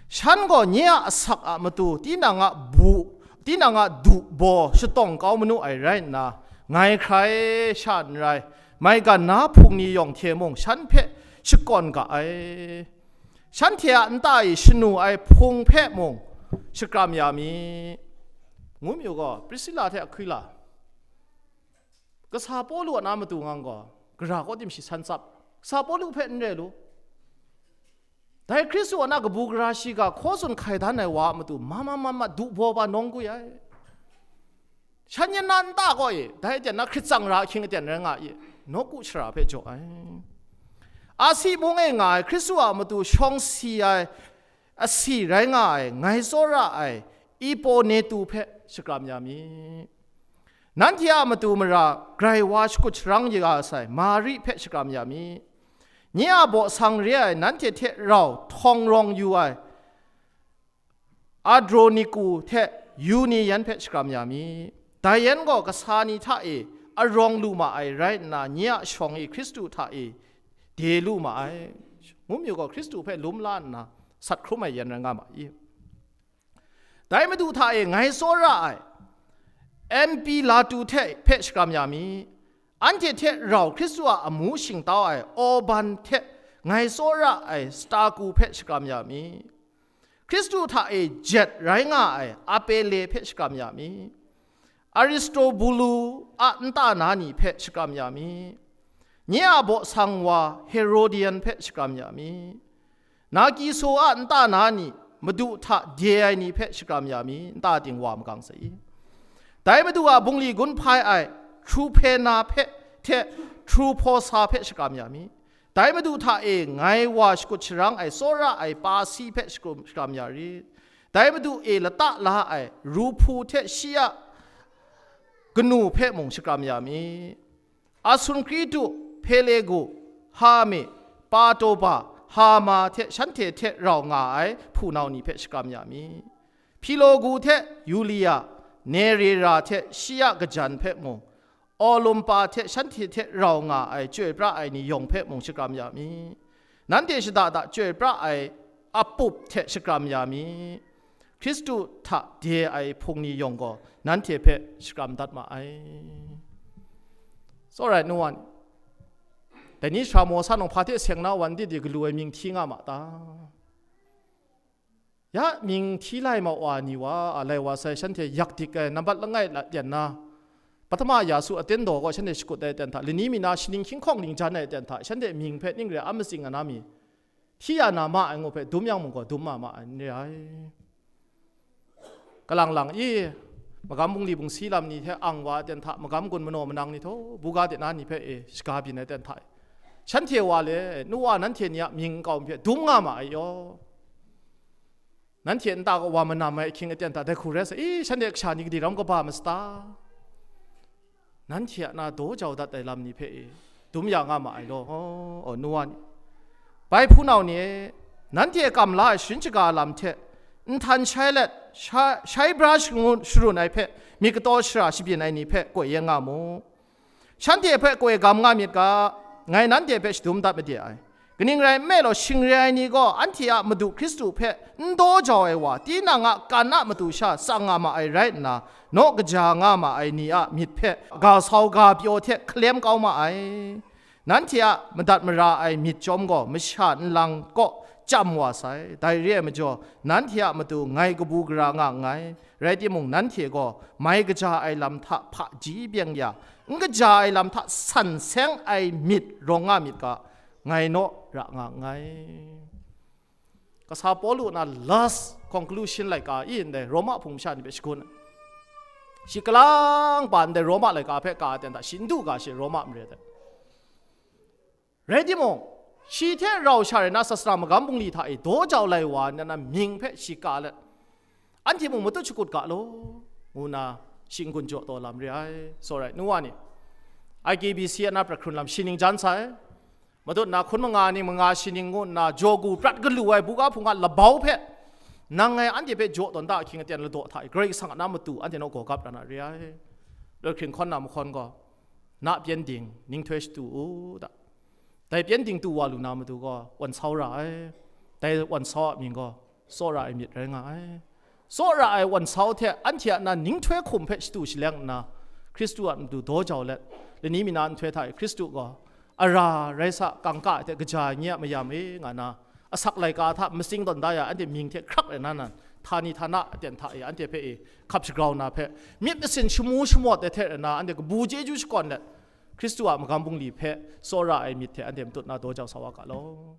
Shan gaw nye a asak a matu tinang a bu, tinang a du baw shatawng kau manu ai rai nna, ngai hkrai sha n rai, maigan na hpung ni yawng hte mung shan hpe shakawn ga ai. Shanhte a nta e shanu ai hpung hpe mung shakram ya mi, ngu mayu gaw, Prisila hte Akwila, kasa Pawlu a na matu ngang gaw, gara kaw tim shi san tsap, kasa Pawlu hpe n re lu. Dai Hkristu a na kabu gara shiga hkaw tsun hkai dan ai wa a matu, ma ma ma ma, du baw ba nawng gwi ai. Shan yan na nta kaw e, dai aten na hkrit tsang ra ahkying aten rai nga i, nawku shara hpe jaw ai. Asi mung e nga ai, Hkristu a matu shawng si ai, asi rai nga ai, ngai tsawra ai, Iponetu hpe shakram ya mi. Nanhte a matu mara, grai wa shakut sharang ya sai, Mari hpe shakram ya mi. Nye a baw sang re ai, nanhte hte rau htawng rawng yu ai, Adroniku hte Yuni yan hpe shakram ya mi. Dai yan gaw kasa ni hta e arawng lu ma ai rai nna, nye a shawng e Hkristu hta e de lu ma ai. Ngu mayu gaw, Hkristu hpe lum la nna sat hkrum ai yan rai nga ma i? Dai Madu hta e ngai tsawra ai Ampilatu hte hpe shakram ya mi. Anhte hte rau Hkristu a amu shingtau ai Orban hte ngai tsawra ai Staku hpe shakram ya mi. Hkristu hta e jet rai nga ai Apele hpe shakram ya mi. Aristobulu a nta na ni hpe shakram ya mi. Nye a baw sang wa Herodian hpe shakram ya mi. Narkiso a nta na ni, Madu hta de ai ni hpe shakram ya mi, nta ting wa magang sa i. Dai Madu a bungli gun hpai ai Truphena hpe hte Trufosa hpe shakram ya mi. Dai Madu hta e ngai wa shakut sharang ai tsawra ai pa si hpe shakram, shakram ya rit. Dai Madu e lata la ai Rupu hte shi a kanu hpe mung shakram ya mi. Asunkritu, Pelegu, Hame, Patoba, Hama hte shanhte hte rau nga ai hpunau ni hpe shakram ya mi. Pilogu hte Yulia, Nerera hte shi a kajan hpe mung, Olumpa hte shanhte hte rau nga ai chyoi pra ai ni yawng hpe mung shakram ya mi. Nanhte shada da chyoi pra ai apup hte shakram ya mi. Hkristu hta de ai hpung ni yawng gaw nanhte hpe shakram dat ma ai. Tsawra ai nu wa ni, dai ni sara maw sa nang hpa hte seng na wan di di galu ai mying hti nga ma ta? Ya mying hti lai ma wa ni wa, a lai wa sai, shanhte yak dik ai, nambat langai la ten na, Patama Yasu a ten daw gaw shanhte shakut ai ten hta, lani mi na shaning hkying hkawng ning jan ai ten hta, shanhte mying hpe ning re a matsing a na mi, hti ya na ma ai ngu hpe dum yang mung gaw dum ma ma ai n re ai. Kalang lang i, magam bungli bungsi lam ni hte ang wa ai ten hta, magam gun manaw manang ni htaw, buga de na ni hpe e shaga byin ai ten hta e, shanhte wa le, nu wa nanhte ni a mying nkau mi hpe dum nga ma ai yaw. Nanhte nta kaw wa manam ai ahkying aten hta dai hku rai sa, i, shanhte kasha ni gadi ram kaba masa ta? Nanhte a na daw jau dat ai lam ni hpe e, dum ya nga ma ai law, aw, aw, nu wa ni. Bai hpunau ni e, nanhte kam la ai sharin shaga lam hte, nhtan shai let, sha-, shai bra shangun, sharun ai hpe, myit kataw shara shabyin ai ni hpe koi yen nga mu. Shanhte hpe koi gam nga myit ga, ngai nanhte hpe shadum dat made ai. Kaning rai nme law, shing re ai ni gaw anhte a Madu Hkristu hpe n daw jau ai wa, tinang a kan a matu sha tsang nga ma ai rai nna, naw kaja nga ma ai ni a myit hpe ga sau ga pyaw hte hkalem kau ma ai. Nanhte a madat mara ai myit chyawm gaw masha nlang kaw chyam wa sai. Dai re ai majaw, nanhte a matu ngai kabu gara nga nngai. Rai timung, nanhte gaw mai kaja ai lam hta hpaji byeng ya, n kaja ai lam hta san seng ai myit rawng nga myit ga, ngai naw ra nga nngai. Kasa Pawlu na last conclusion laika i ndai Roma hpung masha ni hpe shagun ai. Shi kalang pa ndai Roma laika hpe ka ai ten hta, shi n du ga shi Roma mare hte. Rai timung, shi hte rau sha rai na sasana magam bungli hta e daw jau lai wa na, na mying hpe shi ka let, anhte mung matut shakut ga law, ngu na shi n-gun jaw taw lam re ai. Tsawra ai nu wa ni, I K B C a na prat hkrun lam shi ning jan sai. Matut na hkun manga ning manga shi ning ngu nna jaw gu prat galu ai buga hpung a labau hpe, nang ngai anhte hpe jaw tawn da ahkying aten ladaw hta e, Karai Kasang a na matu anhte naw gaw gap ra na re ai. Loi hkring hkawn na mahkawn gaw, na pyengdin ning htoi shatu u da. Dai pyengdin tu wa lu na matu gaw, wan sau ra ai. Dai wan sau a mying gaw, tsawra ai myit rai nga ai. Tsawra ai wan sau hte anhte a na ning htoi hkum hpe shatu shaleng nna, Hkristu a matu daw jau let, lani mi na nhtoi hta e Hkristu gaw, ara rai sa, kangka hte kaja ai nye a mayam e nga na, asak laika hta matsing tawn da ya anhte mying hte hkrak rai na nan, htani htana aten hta e anhte hpe e hkap shagrau na hpe, myit masin shamu shamawt ai hte rai na, anhte kabu chyeju shakawn let, Hkristu a magam bungli hpe tsawra ai myit hte anhte matut na daw jau sa wa ga law.